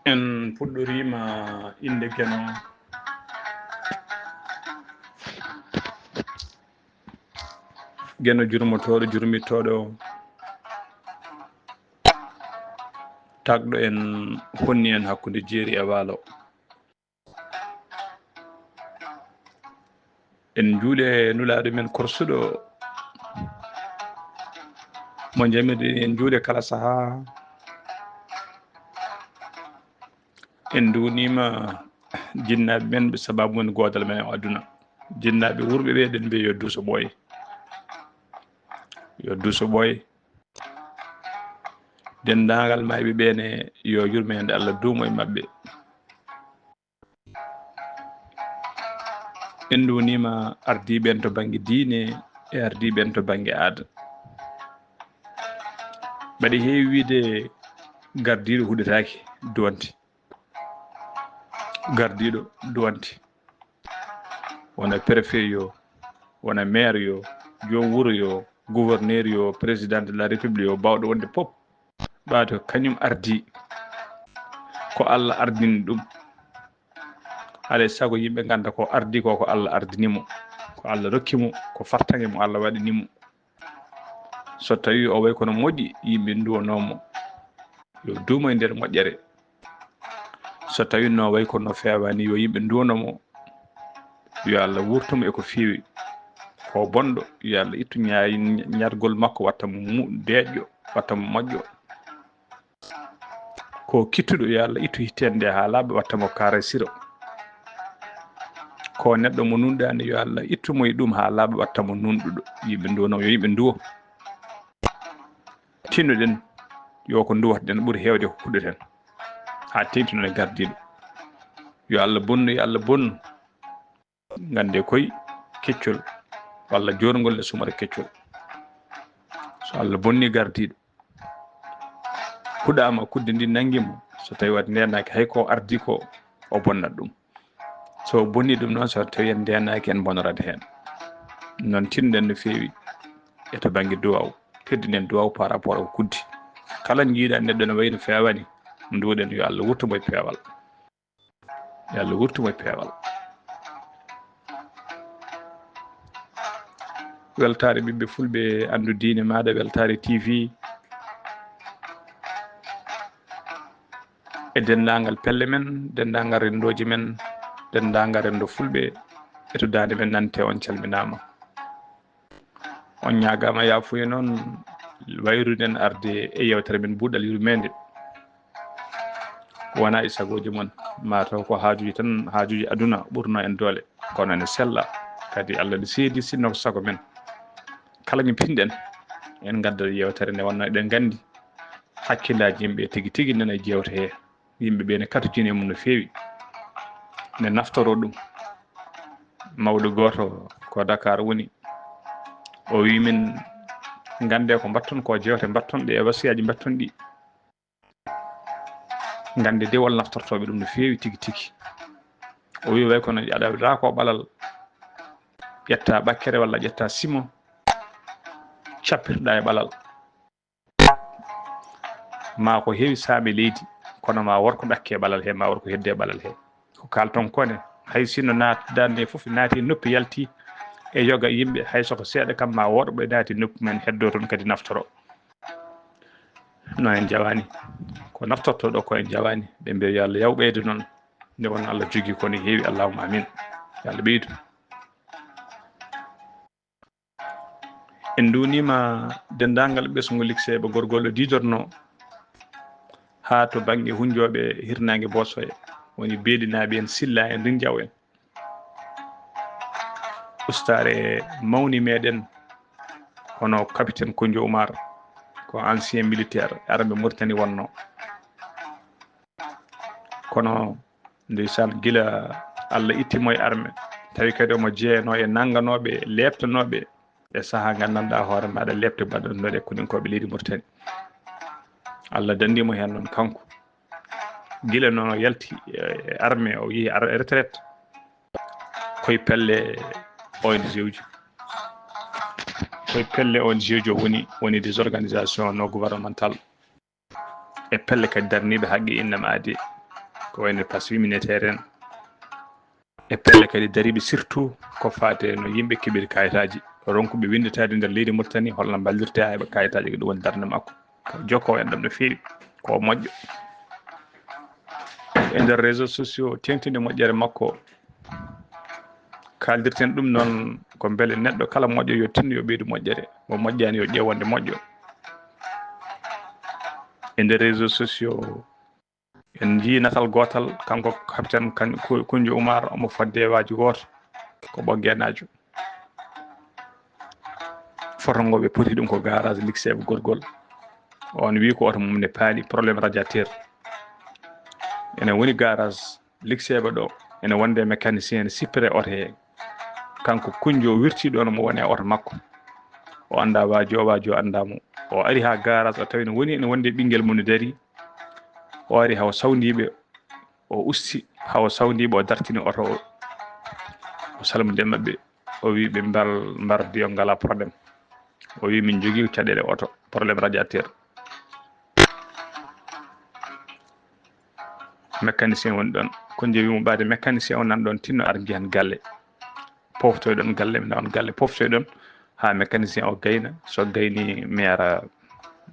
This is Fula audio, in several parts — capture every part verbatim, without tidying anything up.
En puɗɗoriima innde Geno. Geno jurmotooɗo, jurmittooɗo, tagɗo en, honni en hakkunde jeeri e waalo. En njuule nulaaɗo men korsuɗo mo njamirɗen, en njuule kala sahaa. En nduwniima jinnaaɓe men, ɓe sababu men goodal men e aduna. Jinnaaɓe wuurɓe ɓe, eɗen mbiya yo duuso ɓooy. Yo duuso ɓooy. Denndaangal maayɓe ɓe ne, yo yurmeende Allah duumo e maɓɓe. En nduwniima ardiiɓe en to bannge diine e ardiiɓe en to bannge aada. Mbaɗi heewi wiyde gardiiɗo huɗetaake, duwante. Gardiiɗo duwante. Wona préfet yo, wona maire yo, joom wuro yo, gouverneur yo, président de la république yo, baawɗo wonde pop. Ɓaato kañum ardii, ko Allah ardini ɗum. Alaa e sago yimɓe ngannda ko ardii ko, ko Allah ardini mo, ko Allah rokki mo, ko fartaŋŋe mo Allah waɗani mo. So tawii o wayi kono moƴƴi, yimɓe nduwanoo mo, yo duumo e nder moƴƴere. So tawii no wayi kono feewaani, yo yimɓe nduwano mo, yo Allah wuurtu mo e ko feewi. Ko bonɗo, yo Allah ittu ñaay-, ñaargol makko, watta mo mu-, deeƴƴo, watta mo moƴƴo. Ko kittuɗo, yo Allah ittu hittende nde haa laaɓa, watta mo kaara siro. Ko neɗɗo mo nunɗaani, yo Allah ittu mo e ɗum haa laaɓa, watta mo nunɗuɗo. Yimɓe nduwano, yo yimɓe nduwo. Tinnoɗen, yo ko nduwatoɗen ɓuri heewde ko kuɗɗoten. Haa teeŋti noon e gardiiɗo. Yo Allah bonnu, yo Allah bonnu. Ngannde koy keccol, walla joorngol e sumore keccol. So Allah bonni gardiiɗo, huɗaama kudde ndi nanngi mo, so tawii waɗi ndeenaaki hay ko ardii ko, o bonnat ɗum. So o bonni ɗum noon, so tawii en ndeenaaki, en mbonorat heen. Noon tinnoɗen no feewi e to bannge duwaaw, teddinen duwaaw par rapport e ko kuddi. Kala njiiɗa neɗɗo no wayi no feewaani, nduwoɗen yo Allah wurtu mo e peewal. Yo Allah wurtu mo e peewal. Weltaare ɓiɓɓe fulɓe, anndu diine maaɗa, Weltaare T V. E denndaangal pelle men, denndaangal renndooji men, denndaangal renndo fulɓe, e to daande men nante, on calminaama. On ñaagaama yaafuya noon, wayruɗen arde e yeewtere men buuɗal yurmeende. Wonaa e sagooji mon, maa taw ko haajuuji tan, haajuuji aduna ɓurno en doole, kono ene sella, kadi Allah ne seedi sinno ko sago men. Kala nde pinɗen, en ngaddat yeewtere nde wonno eɗen nganndi hakkillaaji yimɓe tigi tigi nana e jeewte hee. Yimɓe ɓe ne katojini e mum no feewi, ne naftoroo ɗum. Mawɗo gooto ko Dakar woni, o wii min, nganndee ko mbaɗton ko, jeewte mbaɗton ɗe e wasiyaaji mbaɗton ɗi. Nganndee dewal naftortooɓe ɗum no feewi tigi tigi. O wii, way kono aɗa waɗa ko ɓalal, ƴetta ɓakkere walla ƴetta simo, cappirɗa e ɓalal. Ma ko heewi saami leydi, kono ma wor ko ɗakke ɓalal he, ma wor ko hedde ɓalal he. Ko kalton ko ne, hay sinno naat-, darnde fof naati noppi, yalti e yoga yimɓe, hay so ko seeɗa kam ma woɗɓe naati noppi men, heddo toon kadi naftoro. No en njawaani, ko naftorto ɗo ko en njawaani, ɓe mbiya yo Allah yaw ɓeydo noon, nde wonno Allah jogii ko ne heewi, allahumma amin, yo Allah ɓeydu. En nduwniima denndaangal ɓesngu likseeɓe gorgol ɗo diidorno haa to bannge hunjooɓe hirnaange Boosoye, woni Beelinaaɓe en, Silla en, Rinjaw en. Ustaare mawni meɗen, hono Capitaine Koundio Oumar, ko ancien militaire armée Mauritanie wonno. Kono, ndeysaan, gila Allah itti mo e armée, tawi kadi omo jeyanoo e nannganooɓe, leeptanooɓe e sahaa nganndanɗaa hoore maaɗa, leepte mbaɗannoɗe koninkooɓe leydi Mauritanie. Allah danndii mo heen noon kanko. Gila noon o yalti e armée, o yehi ar-, retraite, koye pelle O N G uji. Koye pelle O N G uji o woni, woni des organisations non gouvernementales. E pelle kadi darniiɓe haqqe innama aadi. ko wayno passe humanitaire en, e pelle kadi dariiɓe, surtout ko faati no yimɓe keɓiri kayitaaji, ronkuɓe winnditaade nder leydi Mauritanie, holno mballirte haa heɓa kayitaaji, ko ɗum woni darnde makko. Ko jokkoo enɗam no feewi, ko moƴƴo. E nder réseaux sociaux, teeŋtinde moƴƴere makko, kaaldirten ɗum noon ko mbele neɗɗo kala moƴƴo yo tinno yo ɓeydu moƴƴere, mo moƴƴaani yo ƴeew wonde moƴƴo. E nder réseaux sociaux, en njii natal gootal, kanko capitaine Kan-, Ku-, Kunjo Umar, omo fodde waaji gooto, ko Ɓoggeenaajo. Foto ngo ɓe poti ɗum ko garage Likseeɓe Gorgol. On wi ko oto mum ne paani, problème radiateur. Ene woni garage Likseeɓe ɗo, ene wonde mécanicien, ene sippire oto he. Kanko Kunjo wirti ɗon, mo woni e oto makko. O anndaa waaji o, waaji o anndaa mo. O ari haa garage, o tawi no woni ene wonde ɓinngel mum ne darii. O ari haa o sawndii ɓe, o usti haa o sawndii ɓe, o dartini oto o. O salmodii e maɓɓe, o wi ɓe mbal-, mbardi on, ngalaa problème. O wi min njogii caɗeele oto, problème radiateur. Mécanicien woni ɗon. Kunjo wi mo ɓaade mécanicien o nan ɗon, tinno ar njihen galle. Poftoy ɗon galle, mi nawan galle, poftoy ɗon haa mécanicien o gayna. So gayni mi ara,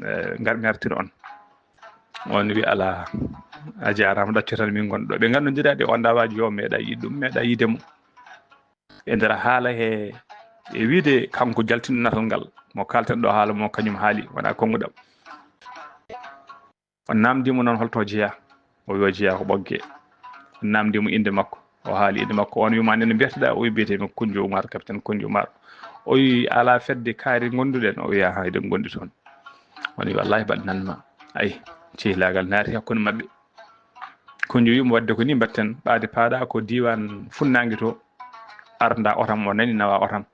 eh, ngar-, mi artira on. On wi alaa, a jaaraama, ɗaccotan min ngon ɗo. Ɓe nganndondiraade, o anndaa waaji o, meeɗa yiide ɗum, meeɗa yiide mo. E nder haala he, e wiide kanko jaltinɗo natal ngal, mo kaalten ɗo haala mo, kañum haali, wonaa konnguɗam. O naamndii mo noon holto jeyaa, o wi o jeyaa ko Ɓoggee. O naamndii mo innde makko, o haali innde makko. On wi ma, "Nene mbiyeteɗaa?" O wi, "Mbiyetee mi Kunjo Umar, capitaine Kunjo Umar." O wi, "Alaa fedde kaari ngonduɗen?" O wi, "Ahaa, eɗen ngondi toon." On wi, "Wallaahi mbaɗ nan ma." Ay, cehlaagal naati hakkunde maɓɓe. Kunjo wi mo, "Wadde ko nii mbaɗten, ɓaade paaɗa ko diiwaan funnaange to, arda otam, o nani nawa otam."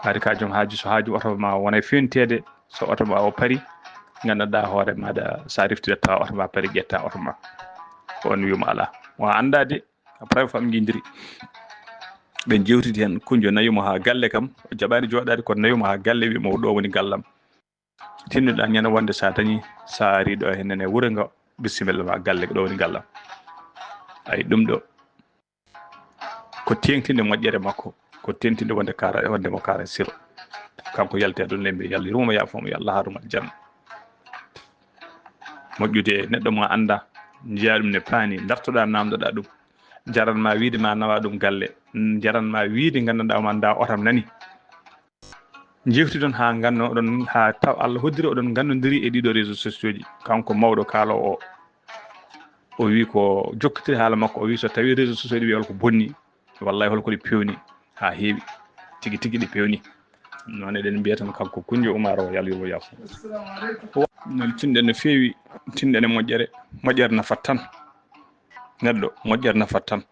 Ari ka joom haaju, so haaju oto ma wona e fewniteede, so oto ma o pari, nganndanɗaa hoore maaɗa, so a refti tawa oto ma pari, ƴetta oto ma. On wi mo alaa. Wa anndaade, après fam njindiri. Ɓe jewtidi heen, Kunjo nawi mo haa galle kam, o jaɓaani jooɗaade, kono nawi mo haa galle, wi mo, "Ɗo woni gallam. Tinnoɗaa ñande wonde so a dañi, so a ari ɗo heen e wuro ngo, bisimilla ma galle, ko ɗo woni gallam." Ay, ɗum ɗo ko teeŋtinde moƴƴere makko, ko teeŋtinde wonde kaara-, wonde mo kaara siro. Kanko yalti aduna, en mbi Yallah yurmo, yaafo mo, Yallah haru mo aljanna. Moƴƴude e neɗɗo mo annda, njiya ɗum ne paani, dartoɗaa, naamndoɗaa ɗum. Jaran ma wiide ma nawa ɗum galle, jaran ma wiide nganndanɗaa o ma nda otam nani. Jewtidon haa nganno oɗon, haa taw Allah hoddiri oɗon nganndondiri e ɗiɗo réseaux sociaux ji. Kanko mawɗo kaaloowo o, o wi ko jokkitiri haala makko, o wi so tawi réseaux sociaux ɗi wi holko bonni, wallahi holko ɗi pewni haa heewi, tigi tigi ɗi pewni. Noon eɗen mbiya tan kanko Kunjo Umar o, Yallah yurmo, yaafo. Noon tinɗen no feewi, tinɗen e moƴƴere, moƴƴere nafat tan. Neɗɗo, moƴƴere nafat tan.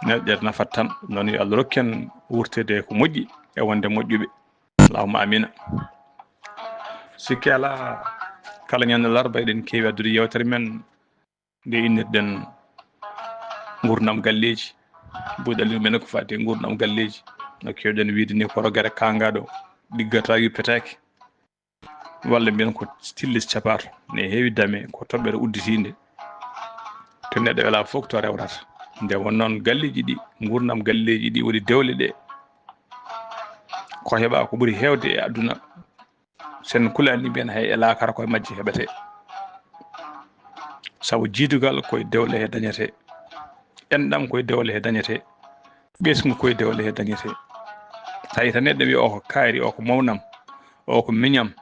Moƴƴere nafat tan. Noon yo Allah rokku en wurtede ko moƴƴi e wonde moƴƴuɓe. Allahumma amina. Sikke alaa, kala ñande larba eɗen keewi addude yeewtere men nde innirɗen nguurndam galleeji. Buuɗi Aliyu men ko faati e nguurndam galleeji. No keewɗen wiide ni, ko rogere kaangaaɗo ɗiggata, yuppetaake. Walla mbiyen ko tillis capaato. Ne heewi dame, ko toɓɓere udditiinde. To neɗɗo welaa fof to rewrata. Nde won noon galleeji ɗi, nguurndam galleeji ɗi woni dewle ɗe. Ko heɓa ko ɓuri heewde e aduna. Sen kulaani mbiyen hay e laakara koye majje heɓete. Sabu jiidugal koye dewle he dañete. Enɗam koye dewle he dañete. Ɓesngu koye dewle he dañete. Tawi tan neɗɗo wiya o ko kaari, o ko mawnam, o ko miñam,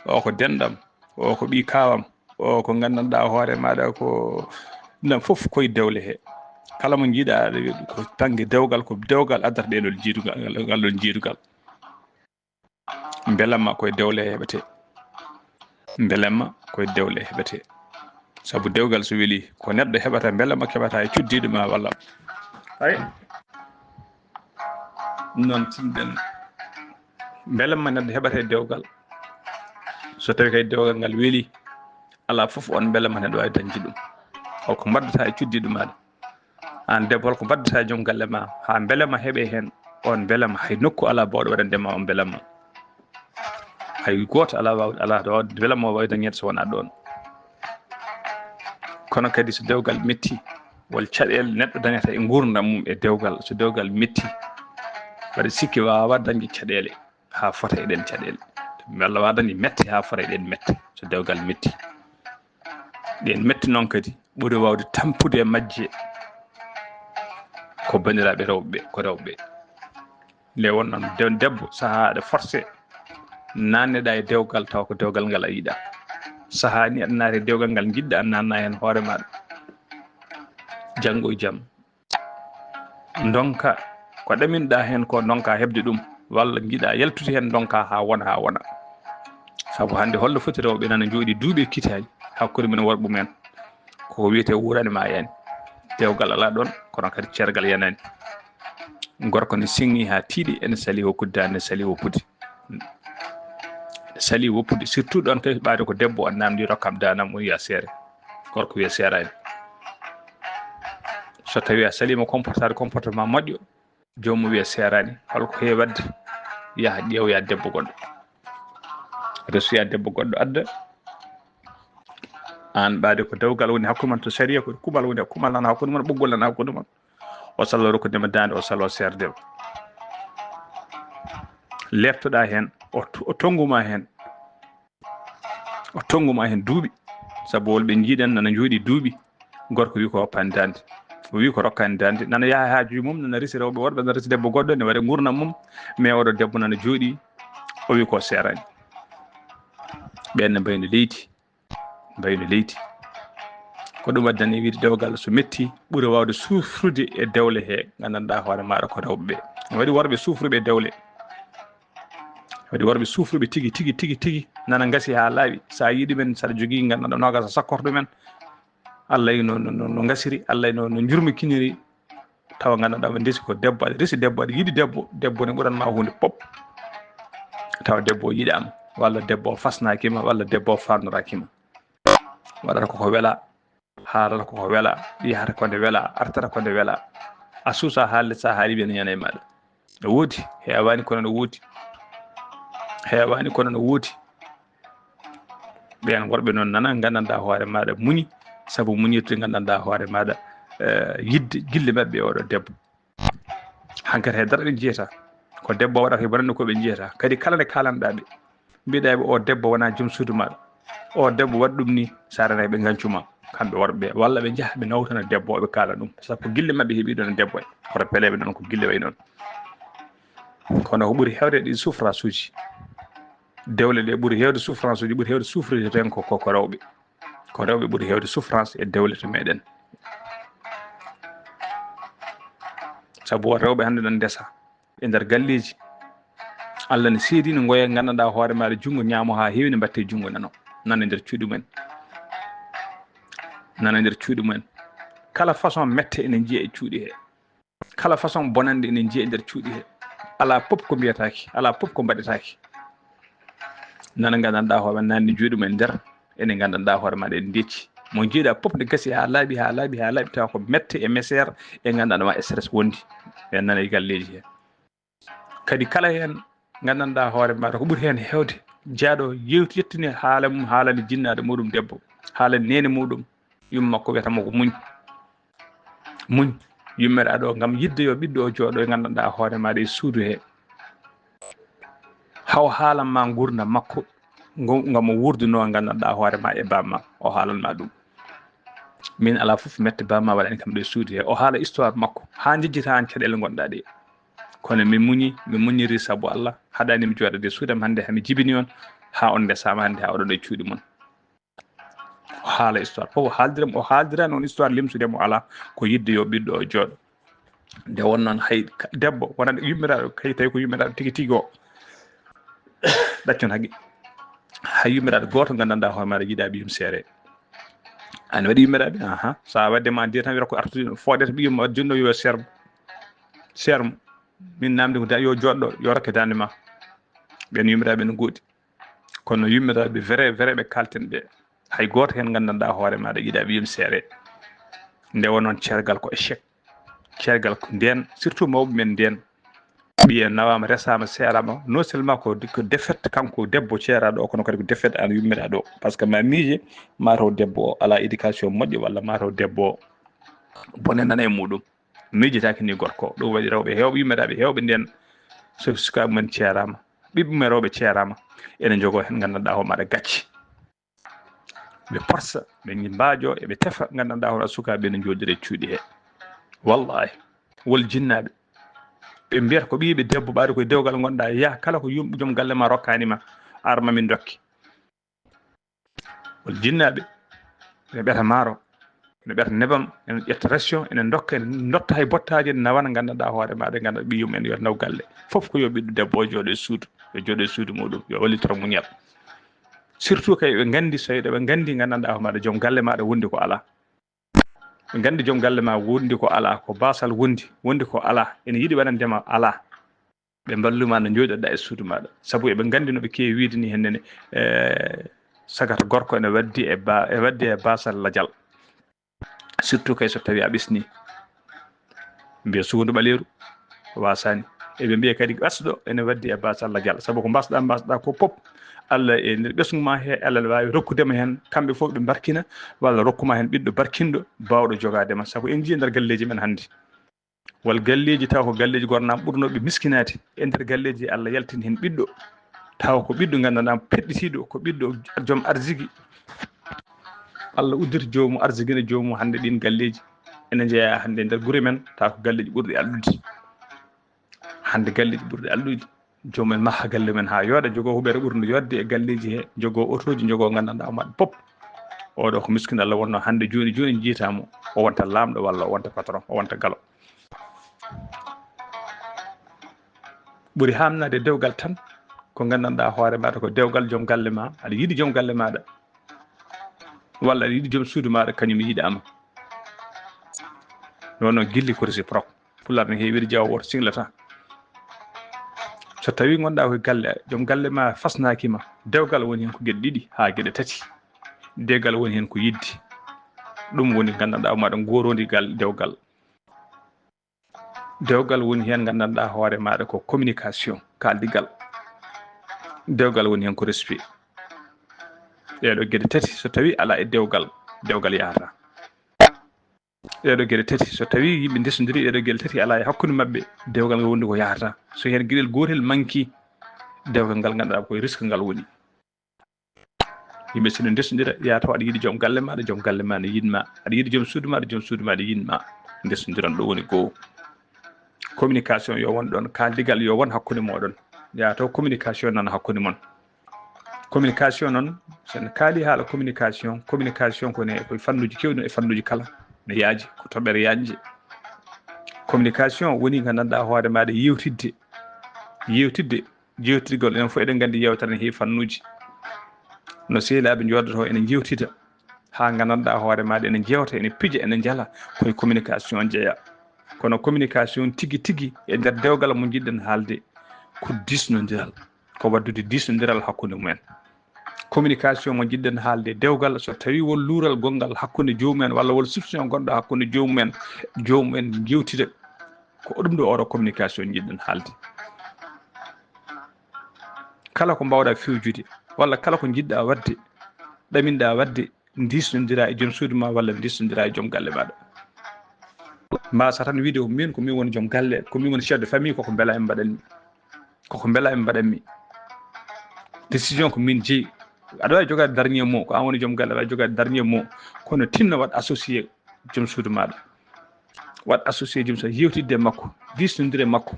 o ko denɗam, o ko ɓii kaawam, o ko nganndanɗaa hoore maaɗa ko ɗum fof koye dewle he. Kala mo njiiɗa aɗa wiya ko bannge dewgal, ko dewgal addata ɗee ɗoo jiidugal, ngal ɗoon jiidugal. Mbelamma koye dewle heɓete. Mbelamma koye dewle heɓete. Sabu dewgal so weli, ko neɗɗo heɓata mbelamma, keɓata e cuddiiɗo ma walla. Hay. Noon tinɗen. Mbelamma neɗɗo heɓata e dewgal. So tawi kay dewgal ngal weli, alaa fof on mbelamma neɗɗo waawi dañde ɗum. Holko mbaddata e cuddiiɗo maaɗa? Aan debbo, holko mbaddata e joom galle ma haa mbelamma heɓe heen? On mbelamma, hay nokku alaa baawɗo waɗande ma on mbelamma. Hay gooto alaa waaw-, alaa ɗo mbelamma o waawi dañeede so wonaa ɗoon. Kono kadi so dewgal metti, wol caɗeele neɗɗo dañata e nguurndam mum e dewgal, so dewgal metti, mbaɗa sikki waawaa dañde caɗeele haa fota e ɗeen caɗeele. Walla waawaa dañde mette haa fota e ɗeen mette, so dewgal metti. Ɗeen mette noon kadi ɓuri waawde tampude e majje ko banndiraaɓe rewɓe ɓe, ko rewɓe ɓe. Nde wonno de-, debbo, sahaa aɗa forcé naatneɗaa e dewgal, tawa ko dewgal ngal a yiɗaa. Sahaa ni aɗa naati e dewgal ngal njiɗɗaa naatna heen hoore maaɗa. Janngo e jam, ndonka ko ɗaminɗaa heen ko, ndonka heɓde ɗum, walla njiɗaa yaltude heen, ndonka haa wona, haa wona. Sabu hannde holno foti rewɓe nana njooɗii duuɓi e kitaani hakkunde mum e worɓe mumen? Ko wiyetee wuurani ma yani. Dewgal alaa ɗoon, kono kadi ceergal yanaani. Gorko ne siŋŋi haa tiiɗi, ene salii woppude daande, ne salii woppude. Ene salii woppude, surtout ɗoon kadi ɓaade ko debbo, o naamndii rokkam daande am, o wiya seere. Gorko wiya seeraani. So tawii a saliima comportaade comportement moƴƴo, joomum wiya seeraani. Hol ko heewi waɗde? Yaha ƴeewoya debbo goɗɗo. Resoya debbo goɗɗo adda. Aan ɓaade ko dewgal woni hakkunde mon, to sariya ko kuuɓal woni, kuuɓal nana hakkunde mon, ɓoggol nana hakkunde mon. O salo rokkude ma daande, o salo seerde ma. Leeftoɗaa heen, o to-, o tonngu ma heen. O tonngu ma heen duuɓi. Sabu wol ɓe njiiɗen nana njooɗii duuɓi. Gorko wi ko hokkaani daande. O wi ko rokkaani daande. Nana yaha haajuuji mum, nana resi rewɓe worɓe, nana resi debbo goɗɗo, ne waɗa nguurndam mum. Mais oɗo debbo nana jooɗii, o wi ko seeraani. Ɓeen ne mbayno leydi. Mbayno leydi. Ko ɗum addani wiide dewgal so metti, ɓuri waawde sufrude e dewle he, nganndanɗaa hoore maaɗa ko rewɓe ɓe. Waɗi worɓe sufruɓe e dewle. Waɗi worɓe sufruɓe tigi, tigi, tigi, tigi. Nana ngasi haa laaɓi. So a yiɗi men, saɗa jogii nganndanɗaa noogas a sakkor ɗumen. Allah no, no, no, no ngasiri, Allah no, no njurmikiniri. Tawa nganndanɗaa ɓe ndesi ko debbo, aɗa resi debbo, aɗa yiɗi debbo, debbo ne ɓuran ma huunde pop. Tawa debbo o yiɗaama, walla debbo o fasnaaki ma, walla debbo o faandoraaki ma. Waɗata ko ko wela, haalata ko ko wela, yahata ko nde wela, artata ko nde wela. A suusa haalde, so a haali ɓe ne ñana e maaɗa. No woodi, heewaani kono no woodi. Heewaani kono no woodi. Ɓeen worɓe noon nana nganndanɗaa hoore maaɗa muñi, sabu muñirde nganndanɗaa hoore maaɗa, eh, yiɗde gille maɓɓe e oɗo debbo. Hankadi hay dara ɓe njiyata. Ko debbo waɗata e bonannde ko ɓe njiyata. Kadi kala nde kaalanɗaa ɓe, mbiɗaa ɓe o debbo wonaa joom suudu maaɗa. O debbo waɗi ɗum ni, so a renay ɓe ngancu ma, kamɓe worɓe ɓe. Walla ɓe njaha ɓe nawtana debbo o ɓe kaala ɗum. Sabu ko gille maɓɓe heɓi ɗoon e debbo en. Koto peleɓe noon ko gille way noon. Kono ko ɓuri heewde ɗi souffrance uji. Dewle ɗe ɓuri heewde souffrance uji, ɓuri heewde souffride teen ko, ko, ko rewɓe. Ko rewɓe ɓuri heewde souffrance e dewle to meɗen. Sabu rewɓe hannde ɗon ndesa e nder galleeji. Allah ne seedino ngoye nganndanɗaa hoore maaɗa junngo ñaamo haa heewi ne mbatte junngo nano. Nana e nder cuuɗi mumen. Nana e nder cuuɗi mumen. Kala façon mette ene njiya e cuuɗi he. Kala façon bonannde ene njiya e nder cuuɗi he. Alaa pop ko mbiyataake, alaa pop ko mbaɗetaake. Nana nganndanɗaa hoore naanni juuɗi mumen nder, ene nganndanɗaa hoore maaɗa ene ndecci. Mo njiiɗaa pop nde gasi haa laaɓi, haa laaɓi, haa laaɓi, tawa ko mette e meseer e nganndanɗaa ma stress wondi. Ɓe nana e galleeji he. Kadi kala heen nganndanɗaa hoore maaɗa ko ɓuri heen heewde, jaaɗo yewti yettini haala mum, haalani jinnaaɗo muɗum debbo, haalani neene muɗum, yumma makko wiyata mo ko muñ. Muñ, yummiraaɗo o, ngam yiɗde yo ɓiɗɗo o jooɗo e nganndanɗaa hoore maaɗa e suudu he. Haw haalan ma nguurndam makko, ngo-, ngam o wuurdunoo nganndanɗaa hoore ma e baaba ma, o haalan ma ɗum. Min alaa fof mette baaba ma waɗani kam ɗo e suudu he. O haala histoire makko, haa njejjita aan caɗeele ngonɗaa ɗe. Kono mi muñi, mi muñiri sabu Allah, haɗani mi jooɗade e suudu am hannde, haa mi jibini on, haa on ndesaama hannde, haa oɗon ɗo e cuuɗi mon. O haala histoire fof, o haaldira, o haaldirani on histoire limsude mo alaa, ko yiɗde yo ɓiɗɗo o jooɗo. Nde won noon hay ka-, debbo wonande yummiraaɗo, hay tawi ko yummiraaɗo tigi tigi o, ɗaccon haqqe. Hay yummiraaɗo gooto nganndanɗaa hoore maaɗa yiɗaa ɓiyum seere. An waɗi yummiraaɓe, aha. So a waɗde ma dee tan wiyata ko artude, fooɗata ɓiyum, waɗa junno yo sermo. Sermo. Min naamndi ko da-, yo jooɗɗo, yo rokke daande ma. Ɓeen yummiraaɓe no goodi. Kono yummiraaɓe vrai, vrai ɓe kaalten ɓe. Hay gooto heen nganndanɗaa hoore maaɗa yiɗaa ɓiyum seere. Nde won noon ceergal ko échec. Ceergal ko ndeen, surtout mawɓe men ndeen. Ɓiye nawaama, resaama, seeraama, non seulement ko, ko défaite kanko debbo ceeraaɗo o, kono kadi ko défaite aan yummiraaɗo o. Par ce que ma miije, mataw debbo o alaa éducation moƴƴo, walla mataw debbo o bone nana e muɗum. Miijetaake ni gorko o. Ɗum waɗi rewɓe heewɓe, yummiraaɓe heewɓe nden, so sukaaɓe mum ceeraama, ɓiɓɓe mum rewɓe ceeraama, ene njogoo heen nganndanɗaa hoore maaɗa gacce. Ɓe porsa, ɓe mbaajo, eɓe tefa, nganndanɗaa hoore sukaaɓe ne njooɗiri e cuuɗi he. Wallahi, wol jinnaaɓe. Ɓe mbiyata ko ɓiyiiɓe debbo ɓaade koye dewgal ngonɗaa, yaha kala ko yum-, joom galle ma rokkaani ma, ar ma min ndokke. Wol jinnaaɓe, ene ɓeta maaro, ene ɓeta nebam, ene ƴetta ration, ene ndokka, ene ndotta hay bottaaji, ene nawana, nganndanɗaa hoore maaɗa, nganndanɗaa ɓiyum en yo naw galle. Fof ko yo ɓiɗɗo debbo o jooɗo e suudu, yo jooɗo e suudu muɗum, yo wallitoro muñal. Surtout kay ɓe nganndi, so ɓe nganndi, nganndanɗaa hoore maaɗa joom galle maaɗa wondi ko alaa. Ɓe nganndi joom galle ma wondi ko alaa, ko baasal wondi, wondi ko alaa, ene yiɗi waɗande ma alaa. Ɓe mballu ma no njooɗoɗaa e suudu maaɗa. Sabu eɓe nganndi no ɓe keewi wiide ni heen ne, eh, sagata gorko ene waddi e ba-, e waddi e baasal lajal. Surtout kay so tawii a ɓesnii. Mbiya sukundu ɓaleeru, waasaani. Eɓe mbiya kadi ɓesɗo ene waddi e baasal lajal. Sabu ko mbasɗaa, mbasɗaa ko pop, Allah e nder ɓesngu ma he, Allah ne waawi rokkude ma heen, kamɓe fof ɓe mbarkina, walla rokku ma heen ɓiɗɗo barkinɗo, baawɗo jogaade ma. Sabu en njiyii nder galleeji men hannde. Wol galleeji taw ko galleeji gornaaɓe ɓurnooɓe miskinaade. E nder galleeji Allah yaltini heen ɓiɗɗo. Taw ko ɓiɗɗo nganndanɗaa peɗɗitiiɗo, ko ɓiɗɗo joom arziki. Allah udditi joomu arziki ne joomu hannde ɗiin galleeji. Ene njeyaa hannde e nder gure men, taw ko galleeji ɓurɗi alɗude. Hannde galleeji ɓurɗi alɗude. Joom en maha galle men haa yooɗa, jogoo huɓeere ɓurnde yooɗde e galleeji he, jogoo otooji, jogoo nganndanɗaa maɓɓe pop. Oɗo ko miskin Allah wonnoo hannde jooni jooni njiitaa mo. O wonta laamɗo walla o wonta patron, o wonta galo. Ɓuri haamnaade dewgal tan ko nganndanɗaa hoore maaɗa ko dewgal joom galle ma, aɗa yiɗi joom galle maaɗa, walla aɗa yiɗi joom suudu maaɗa, kañum yiɗaama. Non, non, gilli ko réciproque. Pulaar ne heewi wiide jawo woto singlata. So tawii ngonɗaa ko e galle, joom galle ma fasnaaki ma, dewgal woni heen ko geɗe ɗiɗi haa geɗe tati. Dewgal woni heen ko yiɗde. Ɗum woni nganndanɗaa maɗa ngooroondi gal dewgal. Dewgal woni heen nganndanɗaa hoore maaɗa ko communication, kaaldigal. Dewgal woni heen ko respect. Ɗeeɗo geɗe tati, so tawii alaa e dewgal, dewgal yahataa. Ɗeeɗo geɗe tati, so tawii yimɓe ndesondirii, ɗeeɗo geɗe tati alaa e hakkunde maɓɓe, dewgal ngal wondi ko yahataa. So heen geɗel gootel manki, dewgal ngal nganndanɗaa koye risque ngal woni. Yimɓe, si no ndesondira, yaa taw aɗa yiɗi joom galle maaɗa, joom galle ma ne yiɗ ma. Aɗa yiɗi joom suudu maaɗa, joom suudu maaɗa yiɗ ma. Ndesondiron, ɗo woni goo. Communication yo won ɗon, kaaldigal yo won hakkunde mooɗon. Yaa taw communication nana hakkunde mon. Communication noon, so en kaali haala communication, communication ko ne, ko e fannuuji keewɗi, e fannuuji kala, ne yaaji, ko toɓɓere yaajnde. Communication woni ko nganndanɗaa hoore maaɗa yewtidde, yewtidde, jewtidgol, enen fof eɗen nganndi yewtere ne heewi fannuuji. No sehilaaɓe njooɗotoo ene njewtida, haa nganndanɗaa hoore maaɗa ene njewta, ene pija, ene njala, ko e communication jeyaa. Kono communication tigi tigi e nder dewgal mo njiɗɗen haalde, ko diisnondiral, ko waɗdude diisnondiral hakkunde mumen. Communication mo njiɗɗen haalde dewgal, so tawii won luural gonngal hakkunde joomum en walla won soupçon gonɗo hakkunde joomum en, joomum en njewtida. Ko ɗum ɗo oɗo communication njiɗɗen haalde. Kala ko mbaawɗaa fewjude walla kala ko njiɗɗaa waɗde, ɗaminɗaa waɗde, ndiisnondiraa e joom suudu ma walla ndiisnondiraa e joom galle maaɗa. Mbaasa tan wiide ko min, ko min woni joom galle, ko min woni chef de famille, koko mbelaa en mbaɗanmi. Koko mbelaa en mbaɗanmi. Décision ko min jeyi. Aɗa waawi jogaade dernier mot, ko aan woni joom galle, aɗa waawi jogaade dernier mot. Kono tinno waɗ associé joom suudu maaɗa. Waɗ associé joom suudu, yewtidde e makko, diisnondire e makko.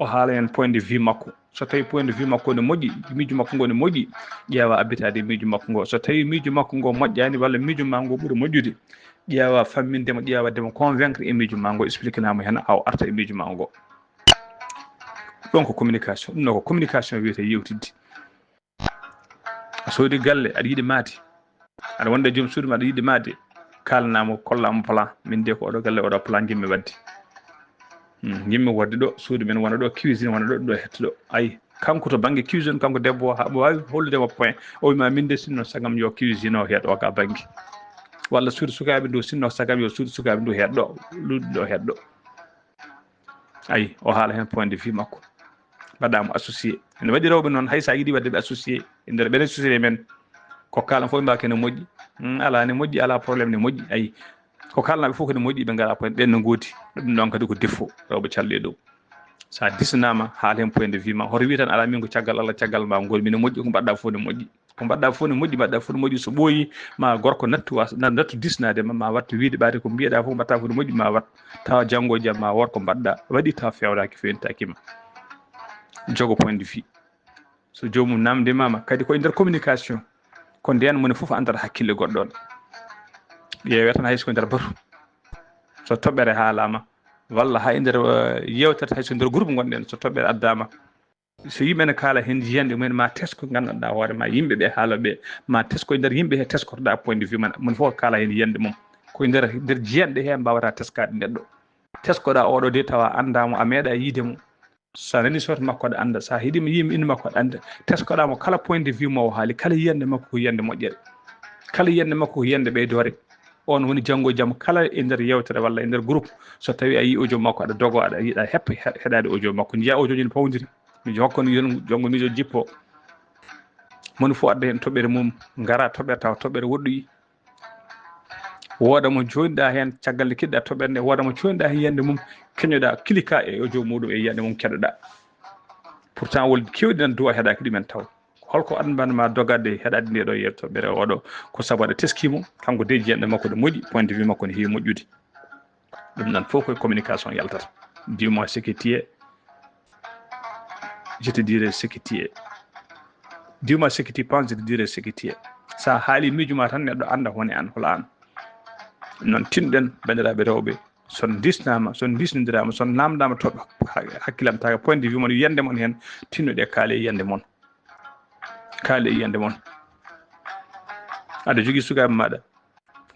O haala heen point de vue makko. So tawii point de vue makko ne moƴƴi, miijo makko ngo ne moƴƴi, ƴeewa abbitaade e miijo makko ngo. So tawii miijo makko ngo moƴƴaani walla miijo ma ngo ɓuri moƴƴude, ƴeewa famminde mo, ƴeewa waɗde mo convaincre e miijo ma ngo, expliquer naa mo heen, haa o arta e miijo ma ngo. Ɗum ko communication. Ɗum ɗo ko communication wiyetee yewtidde. A soodi galle, aɗa yiɗi maadi. Aɗa wonda e joom suudu ma, aɗa yiɗi maadi. Kaalanaa mo, kollaa mo plan. Min de ko oɗo galle, oɗo plan njiɗmi waɗde. Hmm, njiɗmi waɗde ɗo, suudu men wona ɗo, cuisine wona ɗo, ɗo hetto ɗo. Ayi, kanko to bannge cuisine, kanko debbo o, haa mo waawi hollude mo point. O wiima, min de sinno sagam yo cuisine o heed o ka bannge. Walla suudu sukaaɓe ndu, sinno sagam yo suudu sukaaɓe ndu heed ɗo, luuɗi ɗo heed ɗo. Ayi, o haala heen point de vue makko. mbaɗɗa mo associé. Ene waɗi rewɓe noon, hay so a yiɗi waɗde ɓe associé e nder ɓene société men, ko kaalan fof mbaa kene moƴƴi. Hmm, alaa ne moƴƴi, alaa problème ne moƴƴi. Ayi, ko kaalnaaɓe fof kene moƴƴi, ɓe ngalaa point, ɓen no ngoodi. Ɗum noon kadi ko défaut, rewɓe calɗe ɗum. So a disnaama, haal heen point de vue ma. Hoto wii tan, alaa, min ko caggal Allah, caggal ma ngon, mine moƴƴi, ko mbaɗɗa fof ne moƴƴi. Ko mbaɗɗa fof ne moƴƴi, mbaɗɗa fof ne moƴƴi. So ɓooyi, ma gorko nattu, was-, na-, nattu disnaade ma, ma wattu wiide ɓaade ko mbiyeɗa fof, mbaɗta fof ne moƴƴi, ma wat. Tawa janngo e jam ma wood ko mbaɗɗa waɗi, tawa feewnaaki, feewtaaki ma. Jogo point de vue. So joomum namndimaama, kadi ko e nder communication. Ko ndeen moni fof anndata hakkille goɗɗo on. Ƴeewee tan hay so ko e nder batu. So toɓɓere haalaama, walla hay nder, eh, yeewtere, hay so nder groupe ngonɗen, so toɓɓere addaama, so yimɓe ne kaala heen jiyanɗe mumen, ma tesko nganndanɗaa hoore ma, yimɓe ɓe haala ɓe, ma tesko e nder yimɓe he teskorɗaa point de vue man, moni fof kaala heen yiyannde mum. Ko e nder, nder jiyanɗe he mbawata teskaade neɗɗo. Teskoɗaa oɗo de tawa anndaa mo, a meeɗa yiide mo. So a nani sorte makko aɗa annda, so a heɗiima yimɓe innde makko aɗa annda. Teskoɗaa mo kala point de vue mo o haali, kala yiyannde makko ko yiyannde moƴƴere. Kala yiyannde makko ko yiyannde ɓeydoore. On woni janngo e jam kala e nder yeewtere walla e nder groupe. So tawi a yii audio makko aɗa dogo, aɗa yiɗa heppa he-, heɗaade audio makko. Njiya audio ji no pawdiri. Mi hokka no yon-, janngo miijo jippo. Moni fof adda heen toɓɓere mum, ngara toɓɓere tawa toɓɓere woɗɗoyi. Wooda mo jooɗiɗaa heen, caggal nde keɗiɗaa toɓɓere nde, wooda mo jooɗiɗaa heen yiyannde mum, keñoɗaa, kilika e audio muɗum e yiyannde mum keɗoɗaa. Pourtant, wol keewɗi nan duwa heɗaaki ɗumen taw. Holko addanma dogade heɗaade nde ɗo yeewtere toɓɓere oɗo? Ko sabu aɗa teski mo, kanko de jiyanɗe makko ɗo moƴƴi, point de vue makko ne heewi moƴƴude. Ɗum noon fof koye communication yaltata. Dis-moi ce que tu es, je te dirai ce que tu es. Dis-moi ce que tu penses, je te dirai ce que tu es. So a haali miijo ma tan, neɗɗo annda woni an, hol an. Ɗum noon tinɗen, banndiraaɓe rewɓe, so on disnaama, so on disnondiraama, so on naamndaama to ha-, hakkilam taga point de vue mon, yiyannde mon heen, tinnoɗe kaale yiyannde mon. Kaale yiyannde mon. Aɗa jogii sukaaɓe maaɗa,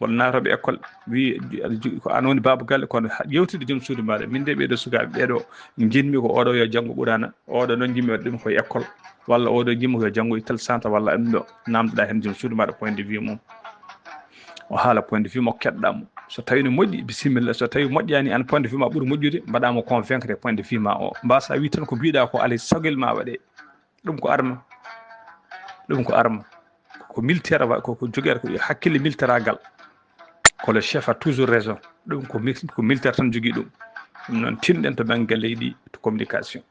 walla naatooɓe école, wi aɗa jogii, ko an woni baaba galle, kono ha-, yewtide joom suudu maaɗa. Min de ɓeeɗo sukaaɓe ɓeeɗo njiɗmi ko oɗo yo janngo Qur'aana, oɗo noon njiɗmi waɗde ɗum koye école, walla oɗo njiɗmi ko yo janngo e tel centre, walla ɗum ɗo. Naamndoɗaa heen joom suudu maaɗa point de vue mum. O haala point de vue makko, keɗoɗaa mo. So tawii no moƴƴi, bisimilla. So tawii moƴƴaani, an point de vue ma ɓuri moƴƴude, mbaɗaa mo convaincre point de vue ma o. Mbaasaa wii tan ko mbiiɗaa ko alaa e sago ma waɗee. Ɗum ko arme. Ɗum ko arme. Ko militaire wa-, ko, ko jogiyaata ko hakkille militaragal. Ko le chef a toujours raison. Ɗum ko mil-, ko militaire tan jogii ɗum. Ɗum noon tinɗen to bannge leydi, to communication.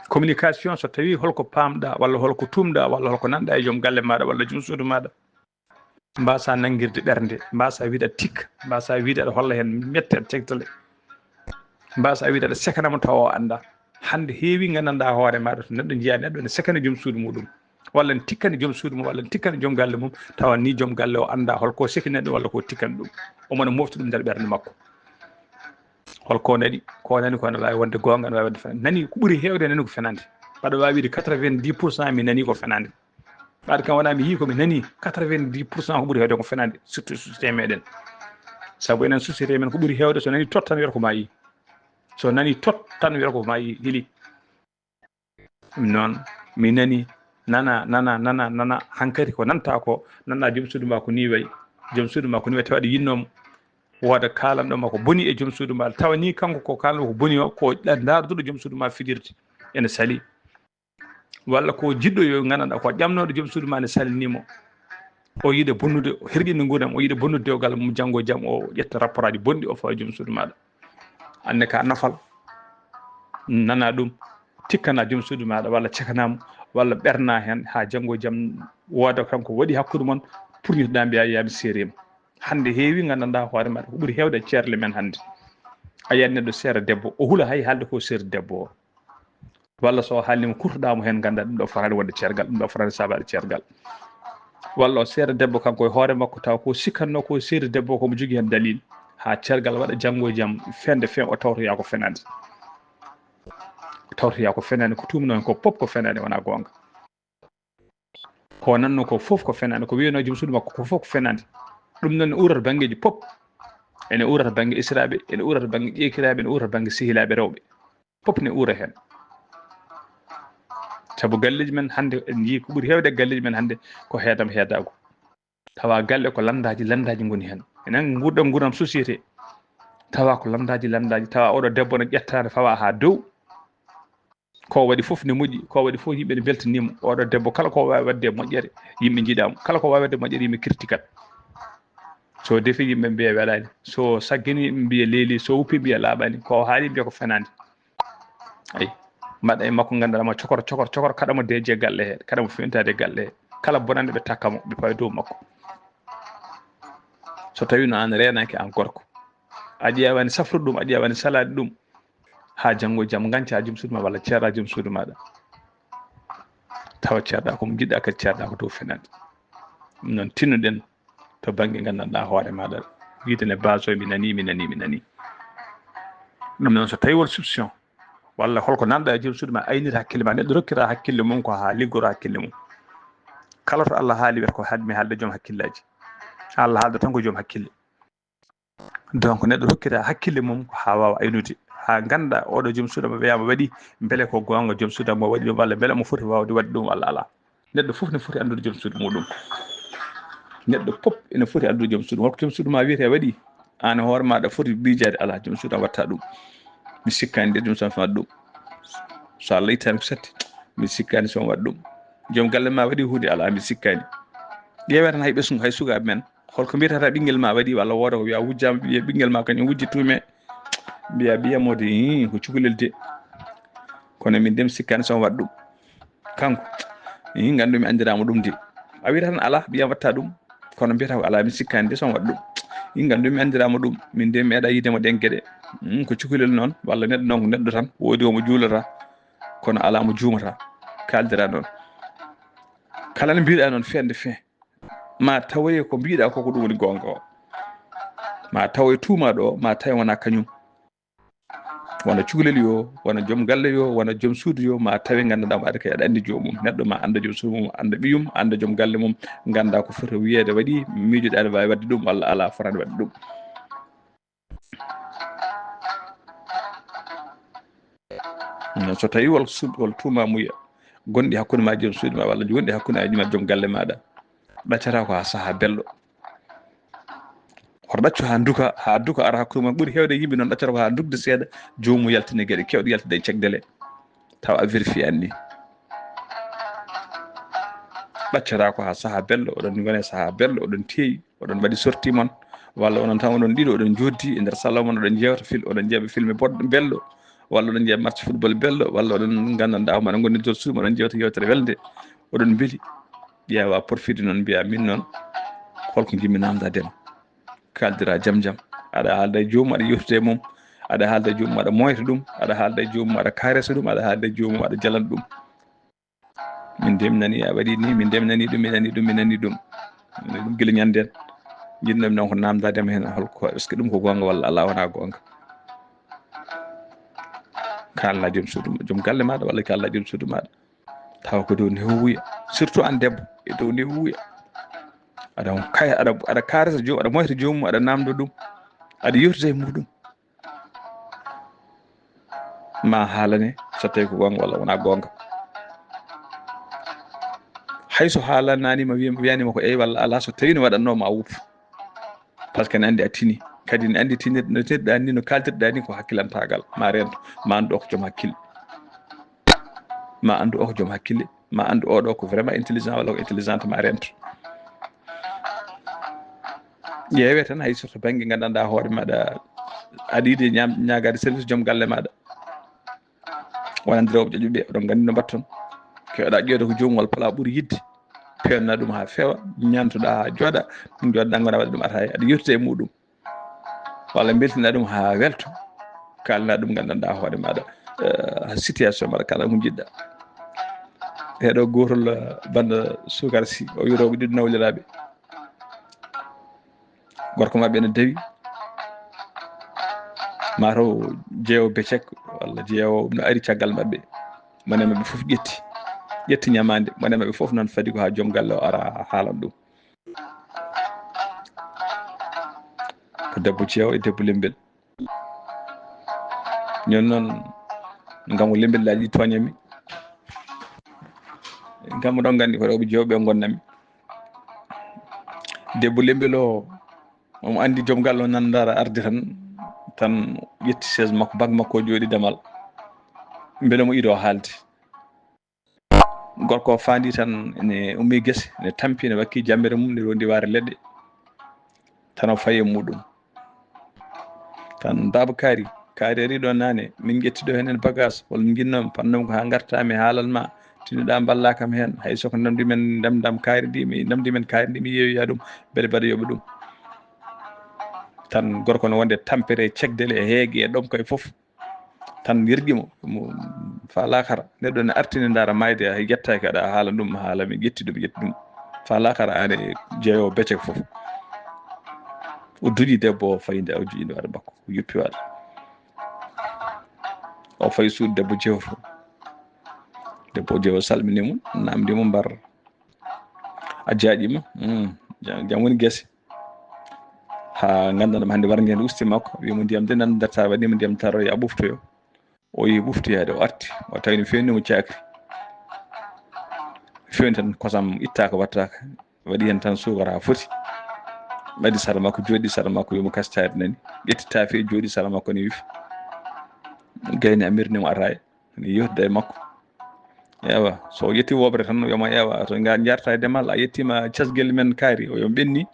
Communication, so tawii holko paamɗaa, walla holko tuumɗaa, walla holko nanɗaa e joom galle maaɗa, walla joom suudu maaɗa. Mbaasaa nanngirde ɓernde, mbaasaa wiide aɗa tikka, mbaasaa wiide aɗa holla heen mette, aɗa tegtale. Mbaasaa wiide aɗa sekana mo tawa o anndaa. Hannde heewi nganndanɗaa hoore maaɗa to neɗɗo njiyaa neɗɗo ne sekana joom suudu muɗum. Walla ne tikkani joom suudu mum, walla ne tikkani joom galle mum, tawa ni joom galle o anndaa holko sekani ɗum, walla ko tikkani ɗum. Omo no mofti ɗum nder ɓernde makko. Holko nani, ko nani ko ne waawi wonde goonga, ne waawi wonde fenaande. Nani ko ɓuri heewde nani ko fenaande. Aɗa waawi wiide quatre-vingt-dix pour cent mi nani ko fenaande. Ɓaade kam wonaa mi yii ko mi nani, quatre-vingt-dix pour cent ko ɓuri heewde ko fenaande, surtout société meɗen. Sabu enen société men ko ɓuri heewde so nani tot tan wiyata ko ma yii. So nani tot tan wiyata ko ma yii, hili. Ɗum noon, mi nani, nana, nana, nana, nana, hankadi ko nanta ko, nana joom suudu ma ko ni wayi, joom suudu ma ko ni wayi, tawa aɗa yinnoo mo. Wooda kaalanɗo ma ko boni e joom suudu ma, tawa ni kanko ko kaalanɗo ko boni o, ko ɗa-, ndaarduɗo joom suudu ma fijirde, ene sali. Walla ko jiɗɗo yo nganndanɗaa ko ƴamnooɗo joom suudu ma ne salini mo. O yiɗa bonnude, o herƴina nguurndam, o yiɗa bonnude dewgal mum, janngo e jam o ƴetta rapport aji bonɗi o fawa joom suudu maaɗa. Anne ka nafal, nana ɗum, tikkana joom suudu maaɗa, walla cekana mo, walla ɓerna heen haa janngo e jam wooda kanko waɗi hakkunde mon, purñitoɗaa mbiya yaa mi seerima. Hannde heewi nganndanɗaa hoore maaɗa ko ɓuri heewde e ceerle men hannde. A yiyat neɗɗo seera debbo, o hula hay haalde ko seera debbo o. Walla so o haalnii mo, kurtoɗaa mo heen, nganndaa ɗum ɗo fotaani wonde ceergal, ɗum ɗo fotaani saabaade ceergal. Walla o seera debbo kanko e hoore makko, tawa ko sikkatnoo ko seera debbo ko mo jogii heen dalil, haa ceergal waɗa janngo e jam, feende fen o tawtoyaa ko fenaande. O tawtoyaa ko fenaande, ko tuumnoo heen ko pop ko fenaande, wonaa goonga. Ko nanno ko fof ko fenaande, ko wiyanoo joom suudu makko ko fof ko fenaande. Ɗum noon ne uurata banngeeji pop. Ene uurata bannge esiraaɓe, ene uurata bannge ƴeekiraaɓe, ene uurata bannge sehilaaɓe rewɓe. Pop ne uura heen. Sabu galleeji men hannde, en njii ko ɓuri heewde e galleeji men hannde ko heedam heedaagu. Tawa galle ko lanndaaji, lanndaaji ngoni heen. Enen nguurɗen nguurndam société. Tawa ko lanndaaji, lanndaaji. Tawa oɗo debbo ne ƴettaade fawa haa dow. Ko waɗi fof ne moƴƴi, ko waɗi fof yimɓe ne mbeltaniimo. Oɗo debbo kala ko waawi waɗde e moƴƴere, yimɓe njiɗaa mo. Kala ko waawi waɗde e moƴƴere, yimɓe kirtikat. So defi yimɓe mbiya welaani. So saggini yimɓe mbiya leeli, so wuppi mbiya laaɓaani. Ko o haali mbiya ko fenaande. Ayi, mbaɗa e makko nganndanɗaa ma cokor, cokor, cokor, kaɗa mo deeƴe galle he, kaɗa mo fewtaade galle he. Kala bonande ɓe takka mo, ɓe pawa e dow makko. So tawii no aan reenaaki aan gorko, a ƴeewaani safrude ɗum, a ƴeewaani salaade ɗum, haa janngo e jam nganca joom suudu ma walla ceerɗa joom suudu maaɗa. Tawa ceerɗa ko mo njiɗɗa kadi ceerɗa ko dow fenaande. Ɗum noon tinnoɗen to bannge nganndanɗaa hoore maaɗa. Wiide ne baaso mi nanii, mi nanii, mi nanii. Ɗum noon so tawii won soupçon, walla holko nanɗa e joom suudu ma aynita hakkille ma, neɗɗo rokkira hakkille mum ko haa liggora hakkille mum. Kala to Allah haali wiyata ko haɗmi haalde joom hakkillaaji. Allah haalda tan ko joom hakkille. Donc neɗɗo rokkira hakkille mum ko haa waawa aynude, haa ngannda oɗo joom suudu ma wiyama waɗi, mbele ko goonga joom suudu ma waɗi ɗum walla mbele omo foti waawde waɗde ɗum walla alaa. Neɗɗo fof ne foti anndude joom suudu muɗum. Neɗɗo pop ene foti anndude joom suudu. Holko joom suudu ma wiyata waɗi, aan e hoore ma aɗa foti miijaade, alaa, joom suudu am watta ɗum. Mi sikkaani de joom suudu am waɗa ɗum. So Allah ittaani ko satti, mi sikkaani so on waɗa ɗum. Joom galle ma waɗi huunde, alaa, mi sikkaani. Ƴeewee tan hay ɓesngu, hay sukaaɓe men. Holko mbiyata ɓinngel ma waɗi walla wooda ko wiya wujjaama, ɓiye ɓinngel ma kañum wujji tuume. Mbiya ɓiyam o de, ii, ko cukalel de. Kono min de mi sikkaani so on waɗa ɗum. Kanko, ii, nganndu mi anndiraama ɗum de. A wiyata tan alaa, ɓiyam watta ɗum. Kono mbiyata ko alaa, mi sikkaani de so on waɗa ɗum. Ii, nganndu mi anndiraama ɗum. Min de mi meeɗa yiide mo ɗen geɗe. Ii, ko cukalel noon, walla neɗɗo noon ko neɗɗo tan. Woodi o mo juulata, kono alaa mo juumata. Kaaldira noon. Kala no mbiɗa noon, feende fee. Ma tawoye ko mbiɗa ko, ko ɗum woni goonga o. Ma tawoye tuumaaɗo o, ma tawe wona kañum. Wona cukalel yo, wona joom galle yo, wona joom suudu yo, ma tawe nganndanɗaa mo aɗa kay aɗa anndi joomum. Neɗɗo ma annda joom suudu mum, annda ɓiyum, annda joom galle mum, ngannda ko foti wiyeede waɗi, miijoɗaa aɗa waawi waɗde ɗum walla alaa fotaani waɗde ɗum. No, so tawii wol su-, wol tuumaamuya gonɗi hakkunde ma joom suudu ma walla gonɗi hakkunde ma joom galle maaɗa, ɗaccata ko haa sahaa belɗo. Hoto ɗaccu haa duka, haa duka ara hakkunde mon. Ɓuri heewde yimɓe noon ɗaccata ko haa dukde seeɗa, joomum yaltina geɗe keewɗe, yaltina e cagdele, tawa a vérifié anni. Ɗaccata ko haa sahaa belɗo, oɗon ngone sahaa belɗo, oɗon teeyi, oɗon mbaɗi sorti mon, walla onon tan oɗon ɗiɗo, oɗon njoddi e nder salon mon, oɗon njeewta fil-, oɗon njeeɓa filme boɗɗo, belɗo, walla oɗon njeeɓa match football belɗo, walla oɗon nganndanɗaa homaɗa ngoni dow suudu, oɗon njeewta yewtere welde, oɗon mbeli. Ƴeewa porfide noon, mbiya min noon, holko njiɗmi namdaade ma? Kaaldira jam jam. Aɗa haalda e joomum, aɗa yewtida e mum. Aɗa haalda e joomum, aɗa moyta ɗum. Aɗa haalda e joomum, aɗa kaaresa ɗum. Aɗa haalda e joomum, aɗa jalana ɗum. Min de mi nani a waɗi ni, min de mi nani ɗum, mi nani ɗum, mi nani ɗum. Mi nani ɗum gila ñanden. Jiɗnomi noon ko namdaade ma heen, holko, est-ce que ɗum ko goonga walla alaa, wonaa goonga? Kaalna joom suudu, joom galle maaɗa walla kaalna joom suudu maaɗa. Tawa ko dow newuya, surtout aan debbo, e dow newuya. Aɗa on kay, aɗa, aɗa kaaresa joom, aɗa moyta joomum, aɗa namda ɗum, aɗa yewtida e muɗum. Ma haalane so tawi ko goonga walla wonaa goonga. Hay so haalanaani ma, wiya, wiyaani ma ko eey walla alaa, so tawi no waɗatnoo ma woppu. Parce que ne anndi a tini. Kadi ne anndi tinir-, no tinirɗaa ni, no kaaltirɗaa ni ko hakkilantaagal. Ma reento, ma anndu o ko joom hakkille. Ma anndu o ko joom hakkille. Ma anndu oɗo ko vraiment intelligent walla ko intelligente, ma reento. Ƴeewee tan hay so to bannge nganndanɗaa hoore maaɗa, aɗa yiɗi ñaam-, ñaagaade service joom galle maaɗa. Wonande rewɓe ƴoƴuɓe, oɗon nganndi no mbatton. Keewɗaa ƴeewde ko joomum walla pala ɓuri yiɗde. Peewna ɗum haa feewa, ñaantoɗaa haa jooɗa, ɗum jooɗa ɗanngoɗaa waɗa ɗum ataaya, aɗa yewtida e muɗum. Walla mbeltina ɗum haa welto, kaalna ɗum nganndanɗaa hoore maaɗa, eh, situation maaɗa kala ko njiɗɗa. Heɗo gootol, eh, bannda suukara si, o wi rewɓe ɗiɗo nawliraaɓe. Gorko maɓɓe ne dawi, mataw jeewo becek walla jeewo no ari caggal maɓɓe. Mone maɓɓe fof ƴetti, ƴetti ñamaande. Mone maɓɓe fof noon fadi ko haa joom galle o ara haalan ɗum. Ko debbo jeewo e debbo lembel. Ñon noon, ngam ko lembel laaji tooñami. Ngam ɗon nganndi ko rewɓe jeewo ɓe ngonnami. Debbo lembel o, omo anndi joom galle o nan ndaara arde tan, tan ƴetti chaise makko, bag makko o jooɗi damal. Mbele mo ido haalde. Gorko o faandi tan, ene ummi gese, ene tampi, ene wakki jammere mum, ene rondi waare leɗɗe. Tan o fayi e muɗum. Tan, "Baaba Kaari, Kaari ari ɗo naane, min ƴetti ɗo henen bagage, hol njinnoo mi, pannomi ko haa ngartaa, mi haalan ma, tinnoɗaa mballaa kam heen, hay so ko namdi men, ndamdam Kaari ndi, mi namdi men Kaari ndi, mi yeeyoya ɗum, mbele mbaɗa yoɓa ɗum." Tan gorko no wonde tampere e cekdele e heege e ɗomka e fof. Tan yerƴi mo, mo faa laakara. Neɗɗo ne artini ndaara maayde, a yettaaki, aɗa haala ɗum, haala mi ƴetti ɗum, ƴetti ɗum. Faa laakara, aan e jeeyo becce fof. O duƴi debbo o, fayi nde o juƴi nde waɗa makko, o yoppi waɗa. O fayi suudu debbo jeewo to. Debbo jeewo salmini mo, namdi mo mbar. A jaaƴiima. Mm, jam, jam woni gese. Haa nganndanɗaa hannde warnge nde usti makko, wiyi mo ndiyam de nan darta, waɗi mo ndiyam taro, ya ɓuftoyo. O yehi ɓuftoyaade, o arti, o tawi no feewni mo caakri. Feewni tan kosam ittaaka, wattaaka. Waɗi heen tan suukara haa foti. Ɓadi sara makko, jooɗi sara makko, wiyi mo kastaari nani. Ƴetti taafe, jooɗi sara makko ne wifi. Gayni a mirni mo ataaya. Ene yewtida e makko. Ewa, so o ƴetti wooɓre tan, wiya mo, "Ewa, to nga njarta e demal, a ƴettiima casgel men Kaari, o yo ɓenni."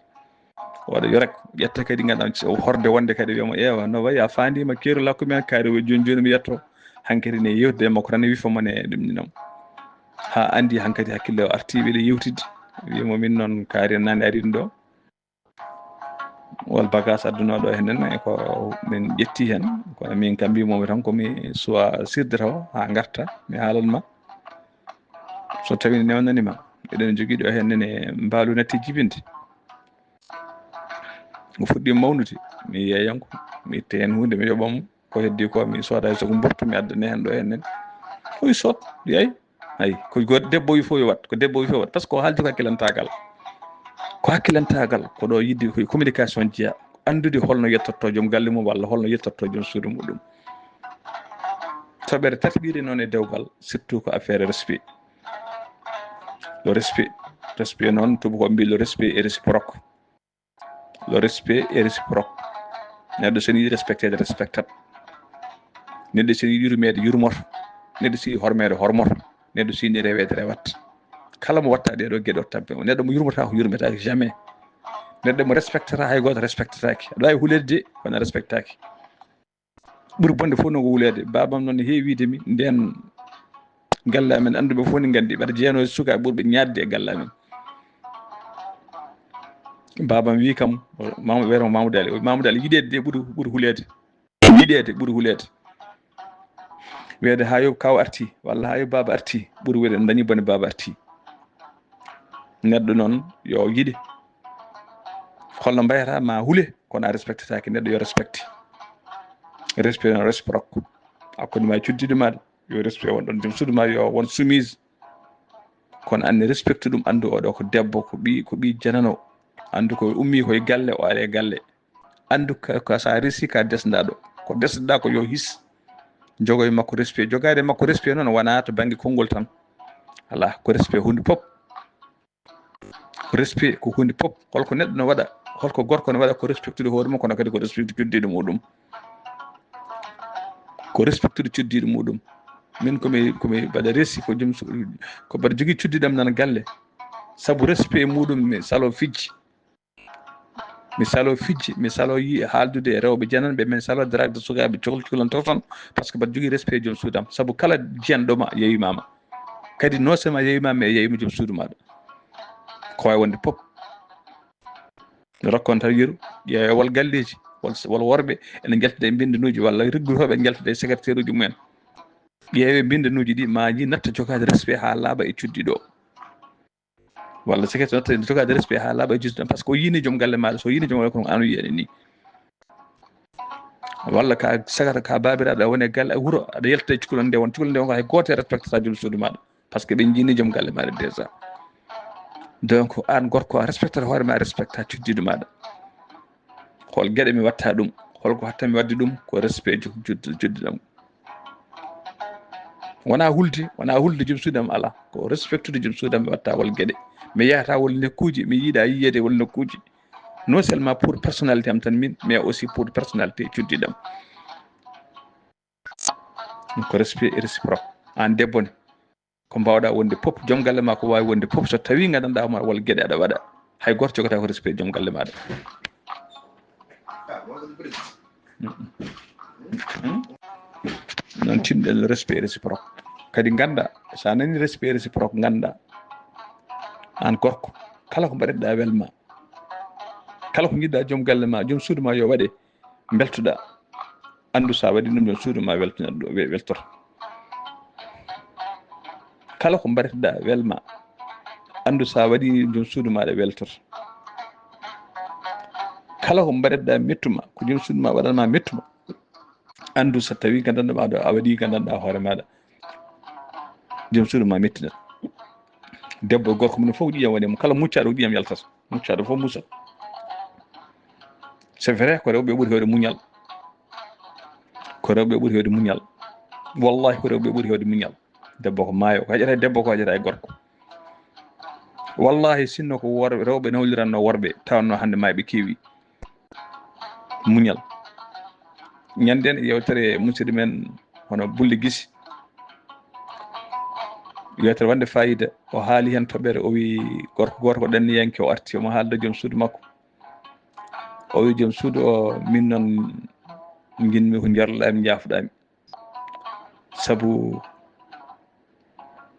Waɗa yo rek, ƴetta kadi ngannduɗaa horde wonde kadi, wiya mo, "Ewa, no wayi, a faandiima keerol hakkunde men Kaari, o jooni jooni mi yetto." Hankadi ne yewtida e makko tan, wifa mo ne ɗum ni noon. Haa anndi hankadi hakkille o arti, ɓeɗe yewtidi. Wiya mo, "Min noon Kaari nani ari ɗo." Wal bagage adduno ɗo heen ne, ko min ƴetti heen, kono min kam mbimomi tan ko mi suwa sirde taw haa ngarta, mi haalan ma. So tawi newnani ma, eɗen jogii ɗo heen ne mbaalu natti jibinde. O fuɗɗi mawnude, mi yeeyanko, mi itta heen huunde, mi yoɓa mo. Ko heddi ko mi sooda hay so ko mburtu mi addani heen ɗo heen ne. Fof soot, yeey. Ay, ko go-, debbo wi fof yo wat, ko debbo wi fof wat, parce que o haaldi ko hakkilantaagal. Ko hakkilantaagal, ko ɗo yiɗde ko e communication jeya, anndude holno yettorto joom galle mum walla holno yettorto joom suudu muɗum. Toɓɓere tataɓire noon e dewgal, surtout ko affaire respect. Le respect, respect noon, tubakoɓe mbi le respect est réciproque. Le respect est réciproque. Neɗɗo so ene yiɗi respecteede, respectat. Neɗɗo so ene yiɗi yurmeede, yurmoto. Neɗɗo so yiɗi hormeede, hormoto. Neɗɗo so yiɗi reweede, rewat. Kala mo watta ɗee ɗoo geɗe o tampi. Neɗɗo mo yurmata ko yurmetaake jamais. Neɗɗo mo respectata hay gooto respectataake. Aɗa waawi huleede de, kono a respectaaki. Ɓuri bonde fof no ko wuleede. Baabam noon ne heewi wiide mi, ndeen galle amen annduɓe fof ne nganndi, ɓeɗa jeyanoo e sukaaɓe ɓurɓe ñaadde e galle amen. Baabam wii kam, Mamadou, wiyetee mo Mamadou Ali. O wii, "Mamadou Ali, yiɗeede de ɓuri, ɓuri huleede. Yiɗeede ɓuri huleede." Wiyde haa yo kaaw arti, walla haa yo baaba arti, ɓuri wiyde en dañi bone baaba arti. Neɗɗo noon yo yiɗe. Holno mbayata ma hule, kono a respectataake, neɗɗo yo respecte. Respect noon, réciproque. Hakkunde ma e cuddiɗo maɗa, yo respect won ɗon. Joom suudu ma yo won soumise. Kono anne respecte ɗum, anndu oɗo ko debbo, ko ɓii, ko ɓii janano. Anndu ko ummi koye galle, o ari e galle. Anndu ka, ka sa resi ka desdaɗo. Ko desdaɗa ko yo his. Jogo e makko respect. Jogaade e makko respect noon wona to bannge konngol tan. Alaa, ko respect huunde pop. Ko respect ko huunde pop. Holko neɗɗo no waɗa, holko gorko no waɗa, ko respectude hoore mum, kono kadi ko respectude cuddiɗo muɗum. Ko respectude cuddiɗo muɗum. Min ko mi, ko mi mbaɗa resi ko joom su-, ko mbaɗa jogii cuddiɗam nan galle. Sabu respect muɗum mi salo fijji. Mi salo fijji, mi salo yi-, haaldude e rewɓe jananɓe, min salo darade sukaaɓe cokol cukalantoo tan, parce que mbaɗa jogii respect joom suudam. Sabu kala jiyanɗo ma yeewi ma ma. Kadi non seulement yeewi ma, mais yeewi ma joom suudu maɗa. Ko wawi wonde pop. Rokkon tan yeru, ƴeewa wol galleeji, wol, wol worɓe ene njaltida e mbindanuuji, walla regroupé ɓe njaltida e secrétaire uji mumen. Ƴeewe mbindanuuji ɗi, ma ji natta jogaade respect haa laaɓa e cuddiɗo. Walla secrétaire natta jogaade respect haa laaɓa e cuddiɗo, parce que o yiini joom galle maaɗa, so o yiini joom galle kono an o yiyani ni. Walla ka sagata ka baabiraaɗo, a woni e galle, wuro, aɗa yalta e cukalel nde won, cukalel nde won ko hay gooto e respectata joom suudu maaɗa. Parce que ɓe njiini joom galle maaɗa déjà. Donc, aan gorko, a respectata hoore ma, a respecta cuddiɗo maaɗa. Hol geɗe mi watta ɗum? Holko hatta mi wadde ɗum? Ko respect ju-, ju-, cuddiɗam. Wona hulde, wona hulde joom suudam, ala. Ko respectude joom suudam mi watta hol geɗe. Mi yahata hol nokkuuji, mi yiɗa yiyeede hol nokkuuji. Non seulement pour personnalité am tan min, mais aussi pour personnalité cuddiɗam. Ɗum ko respect réciproque. Aan debbo ne, ko mbaawɗaa wonde fof, joom galle maa ko waawi wonde fof, so tawii nganndanɗaa hoore maa walla geɗe aɗa waɗa, hay gooto jogataa ko respect joom galle maaɗa. Noon tinɗen respect réciproque. Kadi ngannda, so a nanii respect réciproque, ngannda aan gorko, kala ko mbaɗetɗaa welma. Kala ko njiɗɗaa joom galle maa, joom suudu maa yo waɗe, mbeltoɗaa. Anndu so a waɗii ɗum, joom suudu maa weltinat ɗum, we-, weltoto. Kala ko mbaɗetɗaa welma, anndu so a waɗii ɗum, joom suudu maaɗa weltoto. Kala ko mbaɗetɗaa mettuma, ko joom suudu maa waɗan maa mettuma, anndu so tawii nganndanɗaa maaɗa, a waɗii nganndanɗaa hoore maaɗa, joom suudu maa mettinat. Debbo e gorko mum fof ƴiiƴam woni e mum, kala muccaaɗo ko ƴiiƴam yaltata, muccaaɗo fof musa. C'est vrai, ko rewɓe ɓuri heewde muñal. Ko rewɓe ɓuri heewde muñal. Wallahi, ko rewɓe ɓuri heewde muñal. Debbo ko maayo, ko haƴata e debbo, ko haƴata e gorko. Wallahi, sinno ko wor-, rewɓe nawliranno worɓe, tawanno hannde maa ɓe keewi. Muñal. Ñanden yewtere musidɗo men hono Bulle Gisi. Yewtere wonde fayida, o haali heen toɓɓere, o wi gorko gooto ko ɗanniyanke, o arti omo haalda joom suudu makko. O wi joom suudu o, min noon nginmi ko njarlaami, njaafoɗaami. Sabu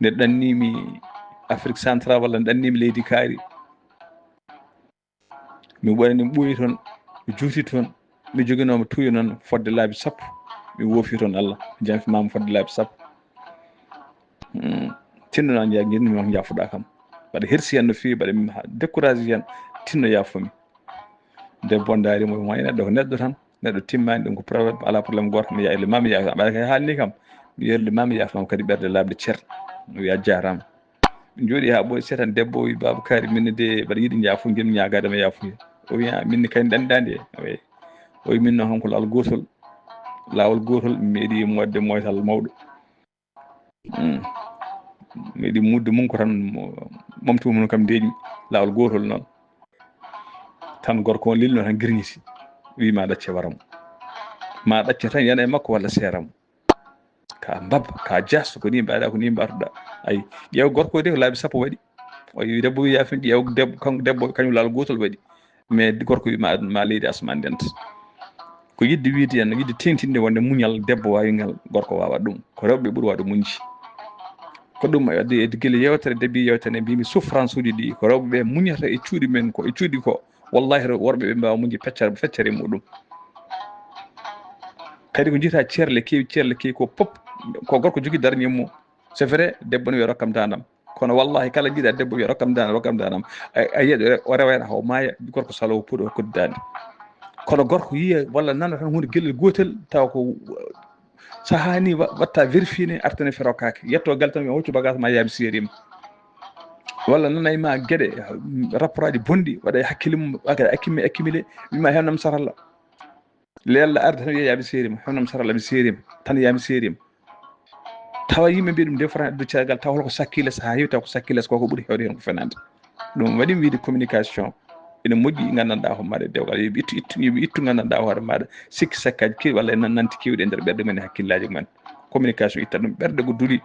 nde ɗannimi Afrique Centrale walla nde ɗannimi leydi kaari, mi waɗani ɓooyi toon, mi juuti toon, mi joginoma tuuyo noon fodde laabi sappo, mi woofi toon Allah, janfi maama fodde laabi sappo. Hmm. Tinno noon nja-, nginmi ko njaafoɗaa kam. Mbaɗa hersi heen no feewi, mbaɗa mi ha-, découragé heen, tinno yaafo mi. Debbo ndaari mo, mo e neɗɗo ko neɗɗo tan, neɗɗo timmaani, ɗum ko problème, alaa problème gooto, mi yaha le ma, mi yaha, mbaɗa kay haalni kam, mi yerli ma, mi yaafo kam kadi ɓerɗe laaɓɗe cer. Mi wiya jaaraama. Ɓe njooɗi haa ɓooyi seetan, debbo o wi, "Baaba Kaari, min de mbaɗa yiɗi njaafo, ngenmi ñaagaade ma yaafuya." O wiya, "Min ne kay ɗanɗaande." O wi, o wi, "Min noon kam ko laawol gootol, laawol gootol, mi meeɗi moƴde moytal mawɗo." Mm. Mi meeɗi muudde mum ko tan mo-, momtu mum kam deeƴi, laawol gootol noon. Tan gorko on lelni tan girñiti, wi, "Ma ɗacce wara mo. Ma ɗacce tan yana e makko walla seera mo." Ka mbabba, ka jasto, ko ni mbaɗa, ko ni mbaɗuɗa. Ay, ƴeew gorko de ko laabi sappo waɗi. O wi debbo wi yaafin, ƴeew debbo, kanko debbo, kañum laawol gootol waɗi. Mais gorko wi ma, ma leydi asamaan ndenta. Ko yiɗde wiide en, yiɗde teŋtinde wonde muñal debbo waawi ngal, gorko waawa ɗum. Ko rewɓe ɓuri waawde muñji. Ko ɗum e wadde e gila yewtere, debbi yewtere nde mbimi souffrance uji ɗi, ko rewɓe ɓe muñata e cuuɗi men ko, e cuuɗi ko. Wallahi, rew-, worɓe ɓe mbaawa muñde feccere, feccere muɗum. Kadi ko jiyata ceerle keewi, ceerle keewi ko pop, ko gorko jogii darñe mum. C'est vrai, debbo ne wiya rokkam daandam. Kono wallahi, kala jiiɗa debbo wiya rokkam daandam, rokkam daandam. A, a yiyat o re-, o rewayno haw maaya, gorko salo o puɗo hokkude daande. Kono gorko yiya walla nana tan huunde gellel gootel, tawa ko sahaa ni wa-, watta vérifié ne, artane ferokaake. Yetto galle tan wiya hoccu bagage ma yaabi seerima. Walla nanay ma geɗe, rapport aji bonɗi, waɗa e hakkille mum, waɗa accumé-, accumulé, wima hewna mi saralla. Leella arde tan wiya yaabi seerima, hewna mi saralla mi seerima, tan yami seerima. Tawa yimɓe mbiya ɗum nde fotani addude caggal, tawa holko sakki les ha heewi, tawa ko sakki les koko ɓuri hewde hen ko fenande. Ɗum waɗi mi wiide communication ene moƴƴi, gandanɗa ko maɗa dewgal, yo ittu, ittu, yo ittu gandanɗa hoore maɗa, sikki sakkaji kewi walla e nan-, nanti kewɗi e nder ɓerɗe mumen e hakkillaji mumen. Communication itta ɗum, ɓerɗe ko duuli,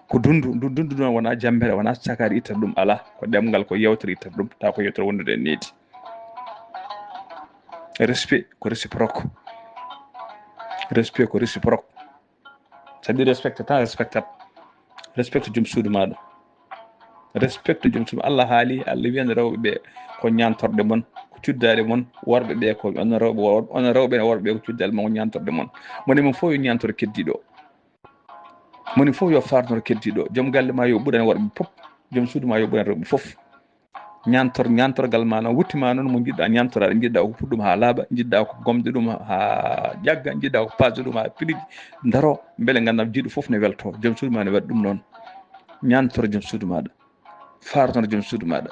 ko dundu, ndu dundu noon wona jambere, wona sakari itta ɗum, ala, ko ɗemgal, ko yewtere itta ɗum, tawa ko yewtere wondude e needi. Respect ko réciproque. Respect ko réciproque. Saɗa respecte tan, respectat. Respecte joom suudu maɗa. Respecte joom suudu. Allah haali, Allah wiyan rewɓe ɓe ko ñantorɗe mon, ko cuddaɗe mon, worɓe ɓe ko, onon rewɓe, wor-, onon rewɓe e worɓe ɓe ko cuddaɗe mon, ko ñantorɗe mon. Moni mon fof yo ñantoro keddiɗo o. Moni fof yo farnoro keddiɗo o. Joom galle ma yo ɓuran worɓe fof. Joom suudu ma yo ɓuran rewɓe fof. Ñantor-, ñantorgal ma noon, wutte ma noon, mo jiɗɗa ñantoraade, jiɗɗa ko puɗɗum haa laaɓa, jiɗɗa ko gomde ɗum haa ƴagga, jiɗɗa ko pasde ɗum haa piliji, daro, mbele nganndaa jiɗɗo fof ne welto, joom suudu ma ne waɗi ɗum noon. Ñantor joom suudu maɗa, farnor joom suudu maɗa,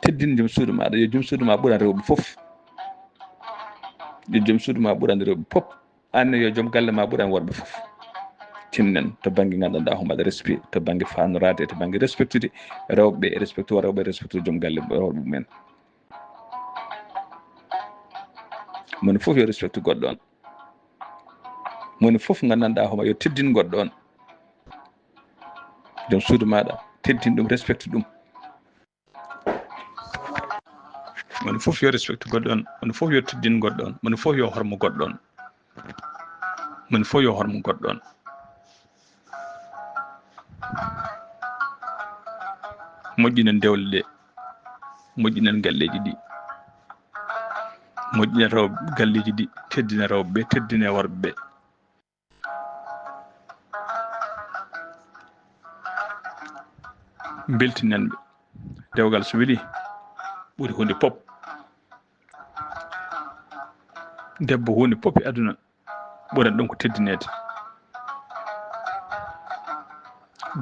teddin joom suudu maɗa, yo joom suudu ma ɓuran rewɓe fof, yo joom suudu ma ɓuran rewɓe fof. Anne yo joom galle ma ɓuran worɓe fof. Tinnen to bannge nganndanɗa ko mbaɗa respect, to bannge fanoraade, to bannge respectude rewɓe ɓe, respecto rewɓe, respecto joom galle worɓe mumen. Moni fof yo respecte goɗɗo on. Moni fof nganndanɗaa hooma yo teddin goɗɗo on. Joom suudu maaɗa, teddin ɗum, respecte ɗum. Moni fof yo respecte goɗɗo on. Moni fof yo teddin goɗɗo on. Moni fof yo hormo goɗɗo on. Moni fof yo hormo goɗɗo on. Moƴƴinen dewle ɗe. Moƴƴinen galleeji ɗi. Moƴƴinen rew-, galleeji ɗi. Teddina rewɓe ɓe, teddina worɓe ɓe. Mbeltinen ɓe. Dewgal so weli, ɓuri huunde pop. Debbo huunde pop e aduna, ɓuran ɗum ko teddineede.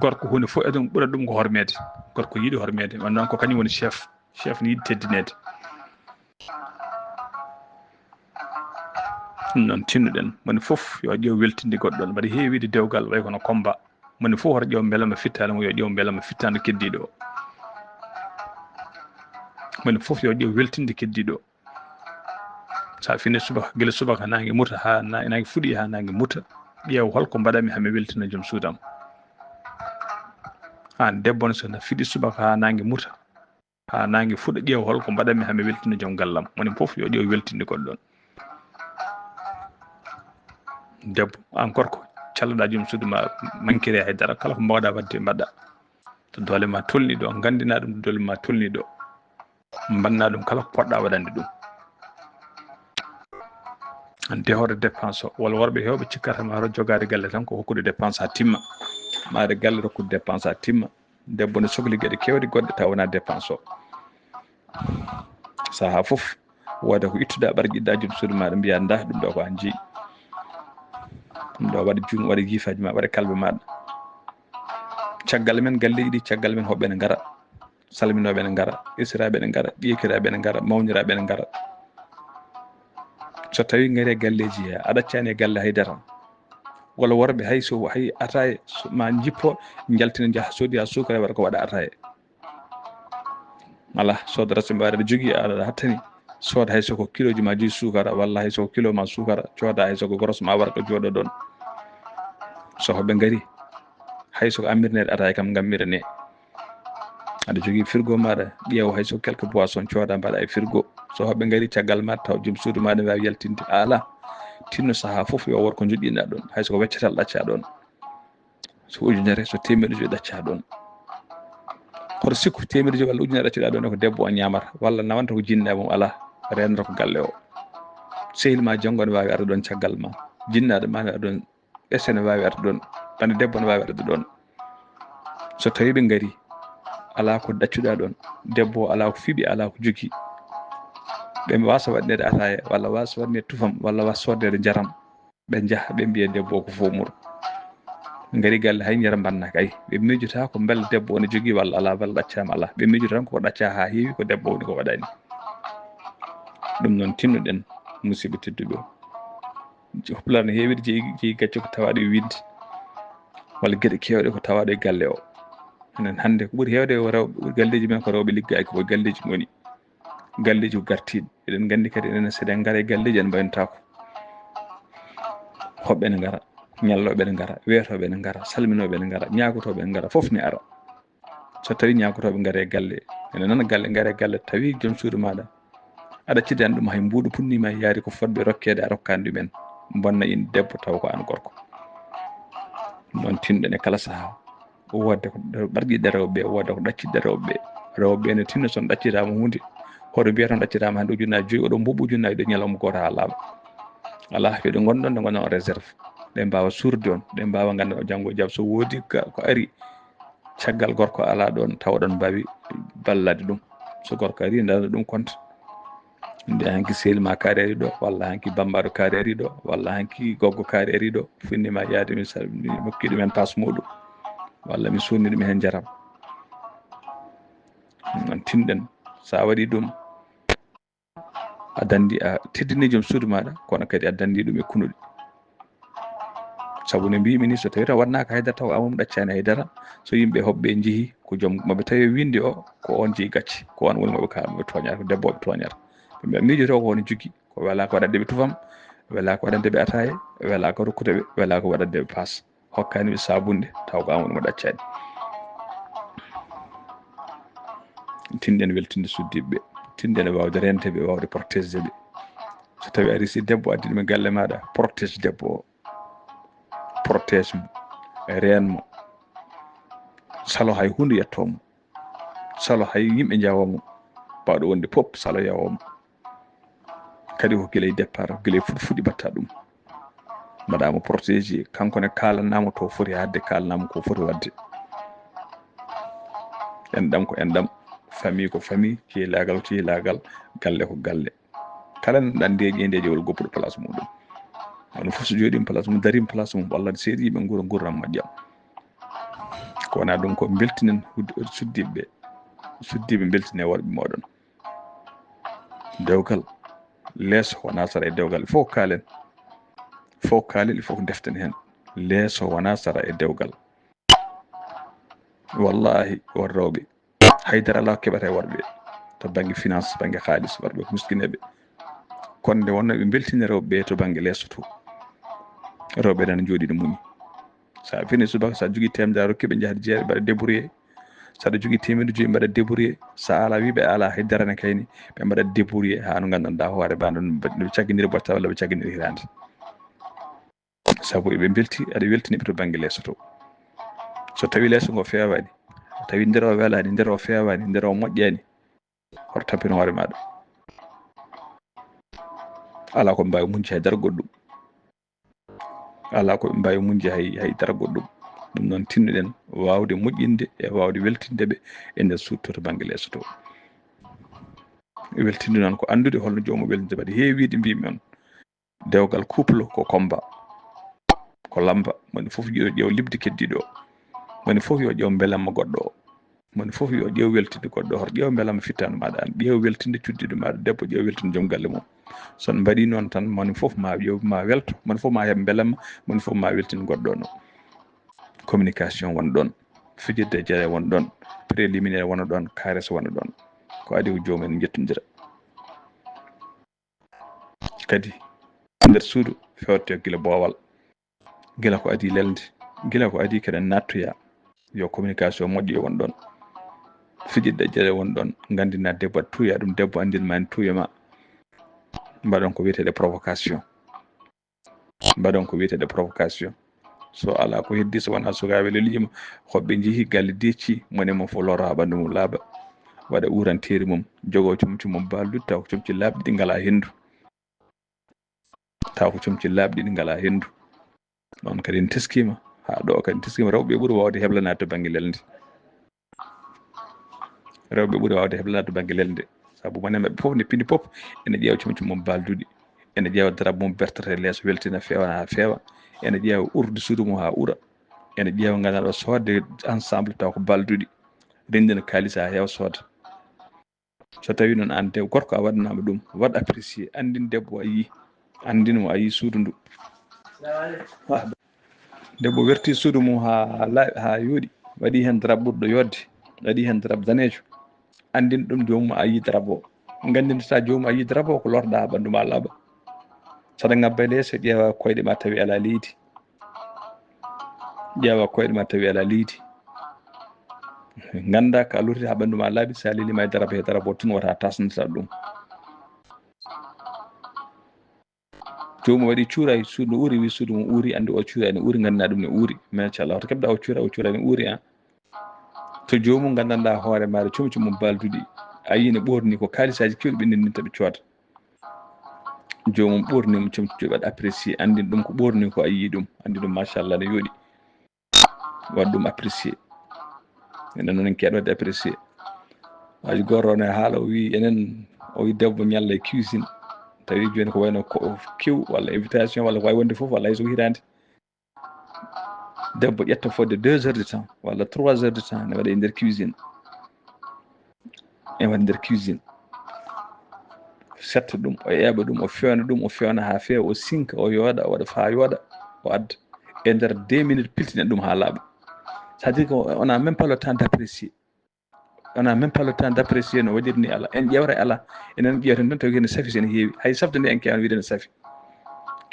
Gorko huunde fof e aduna, ɓuran ɗum ko hormeede. Gorko yiɗi hormeede, won noon ko kañum woni chef. Chef ne yiɗi teddineede. Ɗum noon, tinnuɗen, moni fof yo ƴeew weltinde goɗɗo on. Mbaɗa heewiide dewgal, way kono combat. Moni fof hoto ƴeew mbelama fittaandu mum, yo ƴeew mbelama fittaandu keddiiɗo o. Moni fof yo ƴeew weltinde keddiiɗo o. So a fini subaka, gila subaka naange muta haa na-, naange fuɗi haa naange muta, ƴeew holko mbaɗanmi haa mi weltina joom suudam. Aan debbo ne, so na fiɗi subaka haa naange muta, haa naange fuɗa, ƴeew holko mbaɗanmi haa mi weltina joom gallam. Moni fof yo ƴeew weltinde goɗɗo on. Debbo, aan gorko, calloɗaa joom suudu ma, mankire hay dara, kala ko mbaawɗaa waɗde, mbaɗɗaa. To doole ma tolni ɗo, nganndinaa ɗum to doole ma tolni ɗo. Mbanna ɗum kala ko poɗɗaa waɗande ɗum. An dehore dépense o, walla worɓe heewɓe cikkata ma hoto jogaade galle tan ko hokkude dépense haa timma. Maare galle rokkude dépense haa timma. Debbo ne sokli geɗe keewɗe goɗɗe tawa wonaa dépense o. Sahaa fof, wooda ko ittuɗaa ɓarƴiɗɗaa joom suudu maaɗa, mbiyaa, "Ndaa, ɗum ɗo ko an jeyi." Ɗum ɗo waɗa juum, waɗa jiifaaji ma, waɗa kalbe maaɗa. Caggal men, galleeji ɗi, caggal men, hoɓɓe ne ngara. Salminooɓe ne ngara, esiraaɓe ne ngara, ƴeekiraaɓe ne ngara, mawniraaɓe ne ngara. So tawii ngari e galleeji he, a ɗaccaani e galle hay dara. Walla worɓe hay so, hay ataaya so ma njippo, njaltina njaha soodi haa suukara waɗa ko waɗa ataaya. Alaa, sooda rasi mbaɗa aɗa jogii, aɗa hattani. Sooda hay so ko kilooji ma joyi suukara, walla hay so ko kilo ma suukara, cooda hay so ko goros ma warqa jooɗo ɗon. So hoɓɓe ngari, hay so ko ammirneede ataaya kam ngammirane. Aɗa jogii frigo maaɗa, ƴeew hay so quelque boisson cooda mbaɗa e frigo. So hoɓɓe ngari caggal ma taw joom suudu ma ne waawi yaltinde. A alaa, tinno sahaa fof yo wood ko njoƴƴinɗa ɗon, hay so ko weccatal ɗacca ɗon. So ujunere, so teemedde joyi ɗacca ɗon. Hoto sikku teemedde joyi walla ujunere ɗaccuɗa ɗon e ko debbo o ñaamata, walla nawanta ko jinne mum, alaa, reenata ko galle o. Sehil ma janngo ne waawi arde ɗon caggal ma. Jinnaaɗo ma ne arde ɗon, ɓesde ne waawi arde ɗon, ɓande debbo ne waawi arde ɗon. So tawii ɓe ngari, alaa ko ɗaccuɗa ɗon, debbo o alaa ko fiɓi, alaa ko jogii, ɓe waasa waɗneede ataaya, walla waasa waɗneede tufam, walla waasa soodneede njaram, ɓe njaha, ɓe mbiya debbo o ko fowmuɗo. Ngari galle, hay njaram mbannaaka, ay, ɓe miijotaako mbela debbo o ne jogii walla alaa, mbela ɗaccaama alaa. Ɓe miijoto tan ko ɗacca haa heewi, ko debbo woni ko waɗani. Ɗum noon, tinnuɗen, musidɓe tedduɓe. Pulaar ne heewi jeyi, jeyi gacce ko tawaaɗo e wiɗde, walla geɗe keewɗe ko tawaaɗo e galle o. Enen hannde ko ɓuri heewde ko rewɓe, galleeji men ko rewɓe liggaaki, ko galleeji ngoni. Galleeji ko gartiiɗi. Eɗen nganndi kadi enen so eɗen ngara e galleeji en mbaynotaako. Hoɓɓe ne ngara, ñallooɓe ne ngara, weetooɓe ne ngara, salminooɓe ne ngara, ñaagotooɓe ne ngara, fof ne ara. So tawii ñaagotooɓe ngari e galle, ene nana galle, ngari e galle, tawi joom suudu maaɗa, aɗa accida ɗum hay mbuuɗu punni ma yaari ko fotɓe rokkeede, a rokkaani ɗumen. Bonna in debbo taw ko aan gorko. Noon tinɗen e kala sahaa. Wodde ko ɓarƴiɗɗe rewɓe ɓe, wodde ko ɗacciɗɗe rewɓe ɓe. Rewɓe ɓe ne tinno so on ɗaccitaama huunde. Hoto mbiya tan ɗaccitaama hannde ujunnaaji joyi, oɗo mbuuɓ ujunnaaji ɗo ñalawma gooto haa laaɓa. Alaa, yo ɗe ngonɗon, ɗe ngonɗon en réserve. Ɗe mbaawa suurde on, ɗe mbaawa nganndan o janngo e jam so woodi ka-, ko ari. Caggal gorko alaa ɗoon, tawa ɗoon mbaawi ballaade ɗum. So gorko arii, ndaarna ɗum compte. Mbiya hanki sehil ma kaari arii ɗo, walla hanki bammbaaɗo kaari arii ɗo, walla hanki goggo kaari arii ɗo. Finni ma yaade mi sa-, mi hokki ɗum heen paas muuɗum, walla mi suunni ɗum heen njaram. Ɗum noon tinɗen, so a waɗii ɗum, a danndi, a teddinii joom suudu maaɗa, kono kadi a danndii ɗum e kunuɗi. Sabu no mbiimi ni, so tawii tan waɗnaaka haydara, taw aamum ɗaccaani haydara, so yimɓe hoɓɓe njehii, ko joom maɓɓe tawi winnde o, ko oon jeyi gacce, ko oon woni mo ɓe ka-, mo ɓe tooñata, ko debbo o ɓe tooñata. Ɓe mbiya, miijoto ko woni jogii, ko wela ko waɗande ɓe tufam, Welaaka waɗande ɓe ataaye, welaaka rokkude ɓe, welaaka waɗande ɓe paas. Hokkaani ɓe saabunde, taw ko an woni mo ɗaccaani. Tinɗen weltinde suddiiɓe ɓe, tinɗen waawde reende ɓe, waawde protéger ɓe. So tawi ari si debbo addii ɗum e galle maaɗa, protège debbo o, protège mo, reen mo, salo hay huunde yettoo mo, salo hay yimɓe njawoo mo, baawɗo wonde fof salo yawoo mo. Kadi ko gila e départ, gila e fuɗi fuɗi mbaɗta ɗum. Mbaɗaama protégé, kanko ne kaalanaa mo to foti haɗde, kaalanaa mo ko foti waɗde. Enɗam ko enɗam, famille ko famille, cehlaagal ko cehlaagal, galle ko galle. Kala ne ɗan ndeeƴi e ndeeƴewol goppuɗo place muɗum. Hono fof so jooɗiima place mum, dariima place mum, walla seeɗa yimɓe nguura nguurndam moƴƴam. Ko wonaa ɗum ko mbeltinen suddiiɓe ɓe, suddiiɓe mbeltine worɓe mooɗon. Dewgal leeso wonaa sara e dewgal, il faut ko kaalen, il faut ko kaalen, il faut ko deften heen. Leeso wonaa sara e dewgal. Wallaahi, won rewɓe, haydara alaa ko keɓata e worɓe, to bannge finance, bannge haalis, worɓe ko miskineeɓe. Kono nde wonnoo ɓe mbeltini rewɓe ɓe to bannge leeso to, rewɓe nana njooɗii no muñi. So a fini subaka, so a jogii teemedere, a rokki ɓe, njahde jeere, mbaɗa débrouillé. So aɗa jogii teemedde joyi, mbaɗa débrouillé. So a alaa, wii ɓe alaa hay dara ne kayni, ɓe mbaɗa débrouillé haa no nganndanɗaa hoore ma, no ɓe caggindiri botta walla ɓe caggindiri hiraande. Sabu eɓe mbelti, aɗa weltini ɓe to bannge leeso to. So tawii leeso ngo feewaani, tawi nder o welaani, nder o feewaani, nder o moƴƴaani, hoto tampin hoore maaɗa. Alaa ko mbaawi muñde hay dara goɗɗum. Alaa ko ɓe mbaawi muñde hay, hay dara goɗɗum. Ɗum noon, tinnoɗen waawde moƴƴinde e waawde weltinde ɓe e nder suudu to, to bannge leeso to. Weltinde noon ko anndude holno joomum weltinde. Mbaɗi heewiiɗe mbiimi on, dewgal couple ko combat, ko lamba. Moni fof yo ƴeew liɓdi keddiiɗo o. Moni fof yo ƴeew mbelamma goɗɗo o. Moni fof yo ƴeew weltinde goɗɗo, hoto ƴeew mbelamma fittaandu maaɗa aan, ƴeew weltinde cuddiiɗo maaɗa debbo, ƴeew weltinde joom galle mum. So on mbaɗii noon tan, moni fof ma ƴeew, ma welto, moni fof ma heɓ mbelamma, moni fof ma weltin goɗɗo o. Communication wona ɗoon, fijirde e jere wona ɗoon, préliminaire wona ɗoon, caresse wona ɗoon. Ko adii ko joomum en njettondira. Kadi, nder suudu fewte gila boowal, gila ko adii lelnde, gila ko adii keɗen nattoya, yo communication moƴƴo won ɗoon. Fijirde e jere won ɗoon, nganndina debbo, aɗa tuuya ɗum, debbo anndin ma, en tuuya ma. Mbaɗon ko wiyeteeɗe provocation. Mbaɗon ko wiyeteeɗe provocation. So alaa ko heddii, so wonaa sukaaɓe leliima, hoɓɓe njehii galle decci, mone mum fof lorra haa ɓanndu mum laaɓa, waɗa uuranteeri mum, jogoo comci mum baalduɗi, taw ko comci laaɓɗi ɗi ngalaa henndu. Taw ko comci laaɓɗi ɗi ngalaa henndu. Ɗoon kadi en teskiima, haa ɗo kadi en teskiima, rewɓe ɓuri waawde heblanaade to bannge lelnde. Rewɓe ɓuri waawde heblanaade to bannge lelnde. Sabu mone maɓɓe fof, nde pindi fof, ene ƴeewa comci mum baalduɗi, ene ƴeewa darab mum bertata e leeso, weltina, feewana haa feewa, ene ƴeewa urdi suudu mum haa ura, ene ƴeewa nganndanɗaa soodde ensemble taw ko baalduɗi, renndina kaalis haa heewa sooda. So tawii noon aan debbo gorko a waɗanaama ɗum, waɗ apprécié, anndin debbo a yii, anndin mo a yii suudu ndu. Debbo werti suudu mum haa laaɓi, haa yooɗi, waɗi heen darab ɓurɗo yooɗde, waɗi heen darab daneejo, anndin ɗum joomum a yii darab o. Nganndinta joomum a yii darab o ko lorɗa haa ɓanndu ma laaɓa. Saɗa ngabba e leeso, ƴeewa koyɗe ma tawi alaa leydi. Ƴeewa koyɗe ma tawi alaa leydi. Ngannda ka a lorri haa ɓanndu ma laaɓi, so a leliima e darab he darab o tun wata tasnata ɗum. Joomum waɗi cuuraay, suudu no uuri, wi suudu mum uuri, anndi o cuuraay no uuri, ngannda ɗum no uuri. Machallah, hoto keɓɗa o cuuraay, o cuuraay no uuri, an. To joomum nganndanɗaa hoore maaɗa, comci mum baalduɗi, a yii no ɓoorni ko kaalisaaji keewɗi ɓe ndendinta ɓe cooda. Joomum ɓoorni mo comci joyi, waɗ apprécié, anndin ɗum ko ɓoorni ko a yii ɗum, anndi ɗum machallah no yooɗi. Waɗ ɗum apprécié. Enen noon en keeɗa waɗde apprécié. Waaji gooto ne haala, o wii enen, o wii debbo ñalla e cuisine. Tawi jooni ko wayno ko kew walla invitation walla ko waawi wonde fof, walla hay so ko hitaande. Debbo ƴetta fodde deux heures de temps walla trois heures de temps ne waɗa e nder cuisine. E waɗa nder cuisine. Setta ɗum, o eeɓa ɗum, o feewna ɗum, o feewna haa feewa, o sinka, o yooɗa, o waɗa faa yooɗa, o adda. E nder deux minutes, piltinen ɗum haa laaɓa. C'est-à-dire que on a même pas le temps d'apprécier. On a même pas le temps d'apprécier no waɗiri ni alaa. En ƴeewata e alaa. Enen ƴeewten tan tawi ene safi, so ene heewi. Hay safde nde en keewaani wiide ene safi.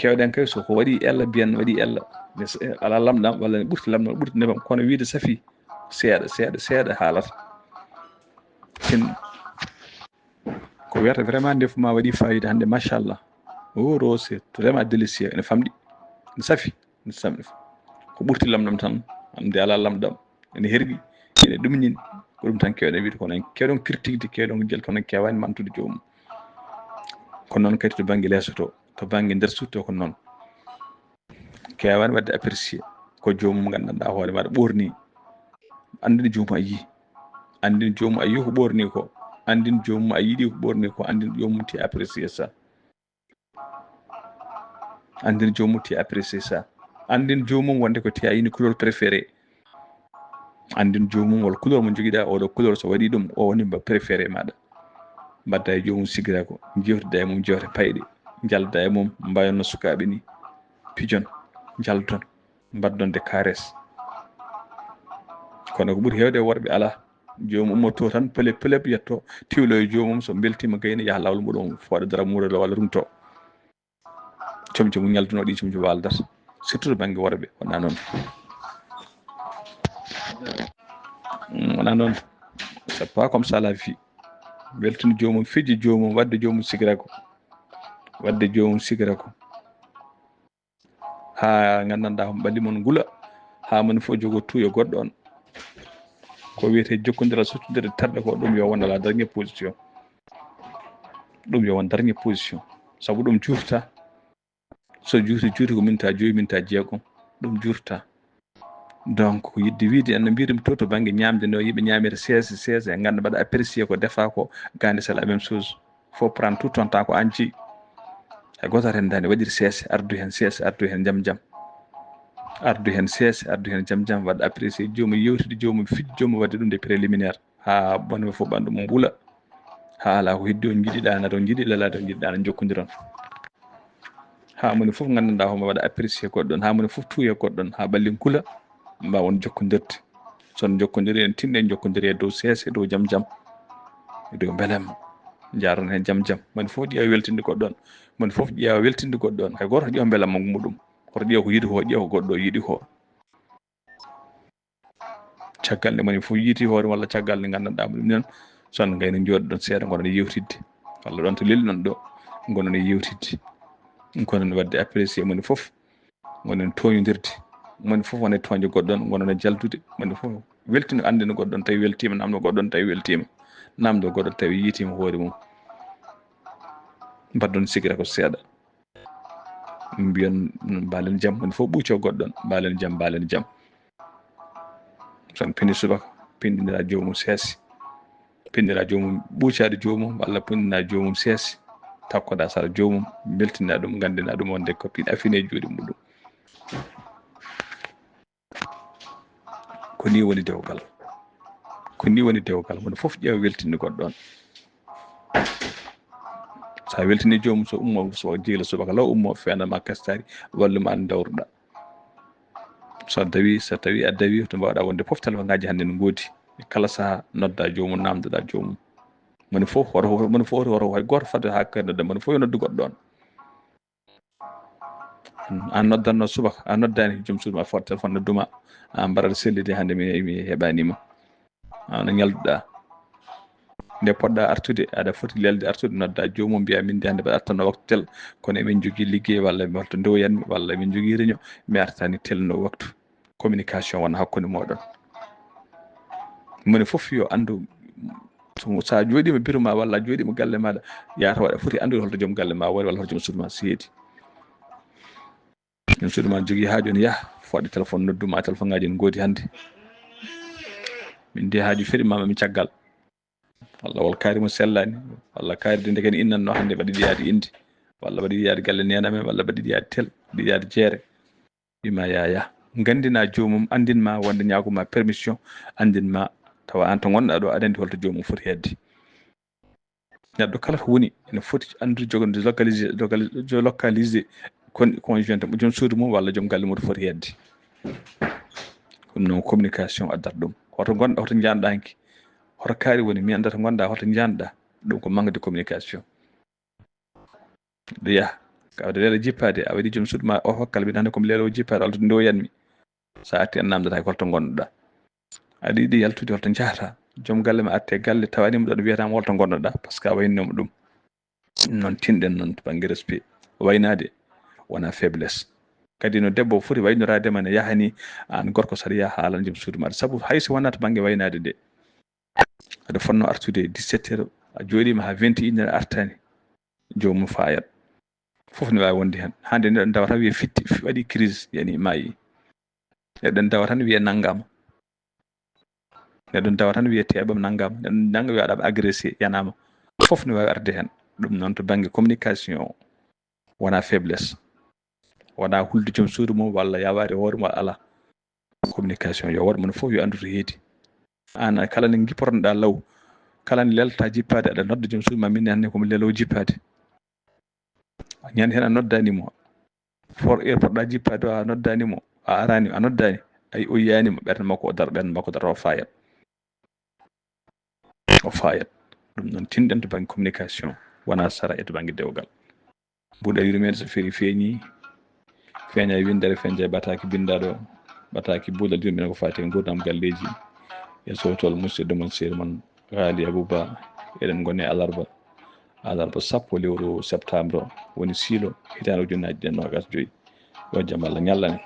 Keewɗen kay, so ko waɗi ella, mbiyen waɗi ella. Nde s-, alaa lamɗam, walla ne ɓurti lamɗam, ɓurti nebam, kono wiide safi, seeɗa, seeɗa, seeɗa haalata. Tin, ko wiyata vraiment ndefu ma waɗi fayida hannde, machallah. O ro, c'est vraiment délicieux, ene famɗi, ene safi, ene samɗi. Ko ɓurti lamɗam tan, nde alaa lamɗam, ene hergi, ene ɗumnini. Ko ɗum tan keewɗen wiide, kono en keewɗen critiquede, keewɗen jel, kono en keewaani mantude joomum. Ko noon kadi to bannge leeso to, to bannge nder suudu to ko noon. Keewaani waɗde apprécié ko joomum nganndanɗaa hoore maaɗa ɓoorni. Anndin joomum a yii. Anndin joomum a yii ko ɓoorni ko. Anndin joomum a yiɗi ko ɓoorni ko. Anndin joomum ti apprécié ça. Anndin joomum ti apprécié ça. Anndin joomum wonde ko ti a yini couleur préféré. Anndin joomum wol couleur mo njogiɗaa, oɗo couleur so waɗi ɗum, o woni mba préféré maaɗa. Mbaɗda e joomum sigira ko, jewtida e mum jewte payɗe, njalda e mum, mbayonno sukaaɓe ni, pijon, njaldon, mbaɗdon de caresse. Kono ko ɓuri heewde e worɓe alaa. Joomum ummoto tan, pelep, pelep, yetto, tiwlo e joomum, so mbeltiima gayna, yaha laawol muɗum, fooɗa dara muurelo walla rumto. Comci mum ñalduno ɗi comci waaldat. Surtout to bannge worɓe, wona noon. Mm, wona noon. C'est pas comme ça la vie. Weltin joomum, fiji joomum, wadde joomum sigira ko. Wadde joomum sigira ko. Haa nganndanɗaa homo ɓalli mon ngula. Haa moni fof jogo tuuyo goɗɗo on. Ko wiyetee jokkondiral, sottindirde terɗe ko, ɗum yo won à la dernière position. Ɗum yo won dernière position. Sabu ɗum juurta. So juuti, juuti ko minta joyi, minta jeegom. Ɗum juurta. Donc, ko yiɗde wiide, en no mbiirum to, to bannge ñaamde no, yimɓe ñaamira seese, seese, ngannda mbaɗa apprécier ko defa ko, gande c'est la même chose. Faut prendre tout ton temps ko an jeyi. Hay gooto rendaani, waɗir seese, ardu heen seese, ardu heen jam jam. Ardu heen seese, ardu heen jam jam, waɗ apprécier joomum, yewtide joomum, fij joomum, waɗde ɗum de préliminaire. Haa bone fof ɓanndu mum wula. Haa alaa ko heddi on njiɗi ɗaanade, on njiɗi lalaade, on njiɗi ɗaanade, njokkondiron. Haa moni fof nganndanɗaa homo waɗa apprécier goɗɗo on, haa moni fof tuuya goɗɗo on, haa ɓallin kula, mbaawon jokkondirde. So on njokkondiri, en tinno en njokkondiri e dow seese, e dow jam jam, e dow mbelamma. Njaaron heen jam jam. Moni fof ƴeewa weltinde goɗɗo on. Moni fof ƴeewa weltinde goɗɗo on. Hay gooto ƴeewa mbelamma muɗum. Hoto ƴeew ko yiɗi ko, ƴeew ko goɗɗo o yiɗi ko. Caggal nde moni fof yiiti hoore, walla caggal nde nganndanɗaa mo ɗum noon, so on ngayno njooɗoɗon seeɗa, ngonon e yewtidde. Walla ɗon to lelnuɗon ɗo, ngonon e yewtidde. Ngonon waɗde apprécier moni fof. Ngonon tooñondirde. Moni fof wona e tooñde goɗɗo on, ngonon e jaldude. Moni fof weltino, anndino goɗɗo on tawi weltiima, naamndo goɗɗo on tawi weltiima. Naamndo goɗɗo tawi yiitiima hoore mum. Mbaɗɗon sigira ko seeɗa. Mbiyon mbaalen jam, moni fof ɓuuco goɗɗo on, mbaalen jam, mbaalen jam. So on pini subaka, pinndinira joomum seese. Pinndinira joomum ɓuucaade joomum, walla pinndinira joomum seese. Takkoɗaa sara joomum, mbeltinaa ɗum, nganndinaa ɗum wonde ko pin-, a fini e juuɗe muɗum. Ko nii woni dewgal. Ko nii woni dewgal. Moni fof ƴeewa weltinde goɗɗo on. So a weltini joomum, so ummo, so jeyla subaka law ummo, feena ma kastari, wallu ma an dawruɗaa. So a dawi, so tawi a dawi, to mbaawɗaa wonde fof, telefoŋaaji hannde no ngoodi. E kala sahaa, noddaa joomum, naamndoɗaa joomum. Moni fof, hoto, hoto, moni fof, hoto, hoto, hay gooto fadde haa kadi nodda, moni fof yo noddu goɗɗo on. An noddanno subaka, a noddaani joom suudu ma, fot téléphone nodduma, a mbaɗat sellude hannde mi, mi heɓaani ma. An no ñalduɗaa. Nde poɗɗa artude, aɗa foti lelde artude, nodda joomum, mbiya min de hannde mbaɗa artanno waktu tel, kono emin jogii liggey walla holto ndoyanmi, walla emin jogii réunion, mi artaani tel no waktu. Communication wona hakkunde mooɗon. Moni fof yo anndu, so, so a jooɗiima bureau ma walla a jooɗiima galle maaɗa, yaata waɗa foti anndude holto joom galle ma woni walla holto joom suudu ma seedi. Joom suudu ma jogii haaju, ene yaha, fooɗa téléphone, nodduma, téléphone ngaaji ene ngoodi hannde. Min de haaju feri ma, mi caggal. Walla wol kaari mo sellaani, walla kaari de ndeke ne innanno hannde mbaɗa yiɗi yaade inde, walla mbaɗa yiɗi yaade galle neene amen, walla mbaɗa yiɗi yaade tel, mbaɗa yiɗi yaade jeere. Wima yaya, nganndina joomum, anndin ma wonde ñaaguma permission, anndin ma tawa aan to ngonɗaa ɗo, aɗa anndi holto joomum foti heedde. Neɗɗo kala ko woni, ene foti anndude, jogo-, localisé, localisé, localisé con-, conjointe mo joom suudu mum walla joom galle mum to foti heedde. Ɗum noon communication addata ɗum. Hoto ngonɗaa, hoto njaanɗaa hanki? Hoto kaari woni, mi anndaa to ngonɗaa, hoto njaanɗaa? Ɗum ko manque de communication. Mbiya, Ka waɗi leelo jippaade, a waɗi joom suudu ma o hokkal mbiɗa hannde komi leelo jippaade, walla to ndoyanmi. So a arti a namdata ko holto ngonnoɗa. Aɗa yiɗi yaltude holto njahata. Joom galle ma atte galle tawanimo ɗon wiyatama holto ngonnoɗa, parce que a waynoma ɗum. Noon tinɗen noon to bannge respect. Waynaade wona faiblesse. Kadi no debbo foti waynoraade ma ne yahani aan gorko saɗa yaha haalana joom suudu maɗa. Sabu hay so wonaa to bannge waynaade de. Aɗa fotno artude dix-sept heures, a jooɗiima haa vingt et une heures artaani. Joomum fayat. Fof ne waawi wonde heen. Hannde neɗɗo dawa tan wiya fitti, fi-, waɗi crise, yani maayi. Neɗɗo dawa tan wiya nanngama. Neɗɗo dawa tan wiya teɓam nanngama. Neɗɗo nannga wiya waɗama agressé, yanama. Fof ne waawi arde heen. Ɗum noon to bannge communication o, wona faiblesse. Wona hulde joom suudu mum walla yawaade hoore mum alaa. Communication yo waɗ mon fof yo anndu to heedi. Aan kala nde ngippotonoɗa law, kala nde lelta jippaade, aɗa nodda joom suudu ma, min hannde komi leelo jippaade. Ñande heen a noddaani mo. For airport ɗa jippaade o a noddaani mo, a araani, a noddaani. Ay o yiyaani mo, ɓernde makko o daro, ɓernde makko daro o fayat. O fayat. Ɗum noon tinɗen to bannge communication, wona sara e to bannge dewgal. Mbuɗa yurmeede so feeñi, feeñi, feeña e winndere, feeña e ɓataaki binndaɗo, ɓataaki buulal yurmeede ko faati e nguurndam galleeji. E sowtol musidɗo mon, sehil mon, Haali Abuba, eɗen ngoni e alarba. Alarba sappo lewru septembre, woni siilo, hitaande ujunnaaji ɗiɗi e noogaas joy. Yo jam Allah ñallan en.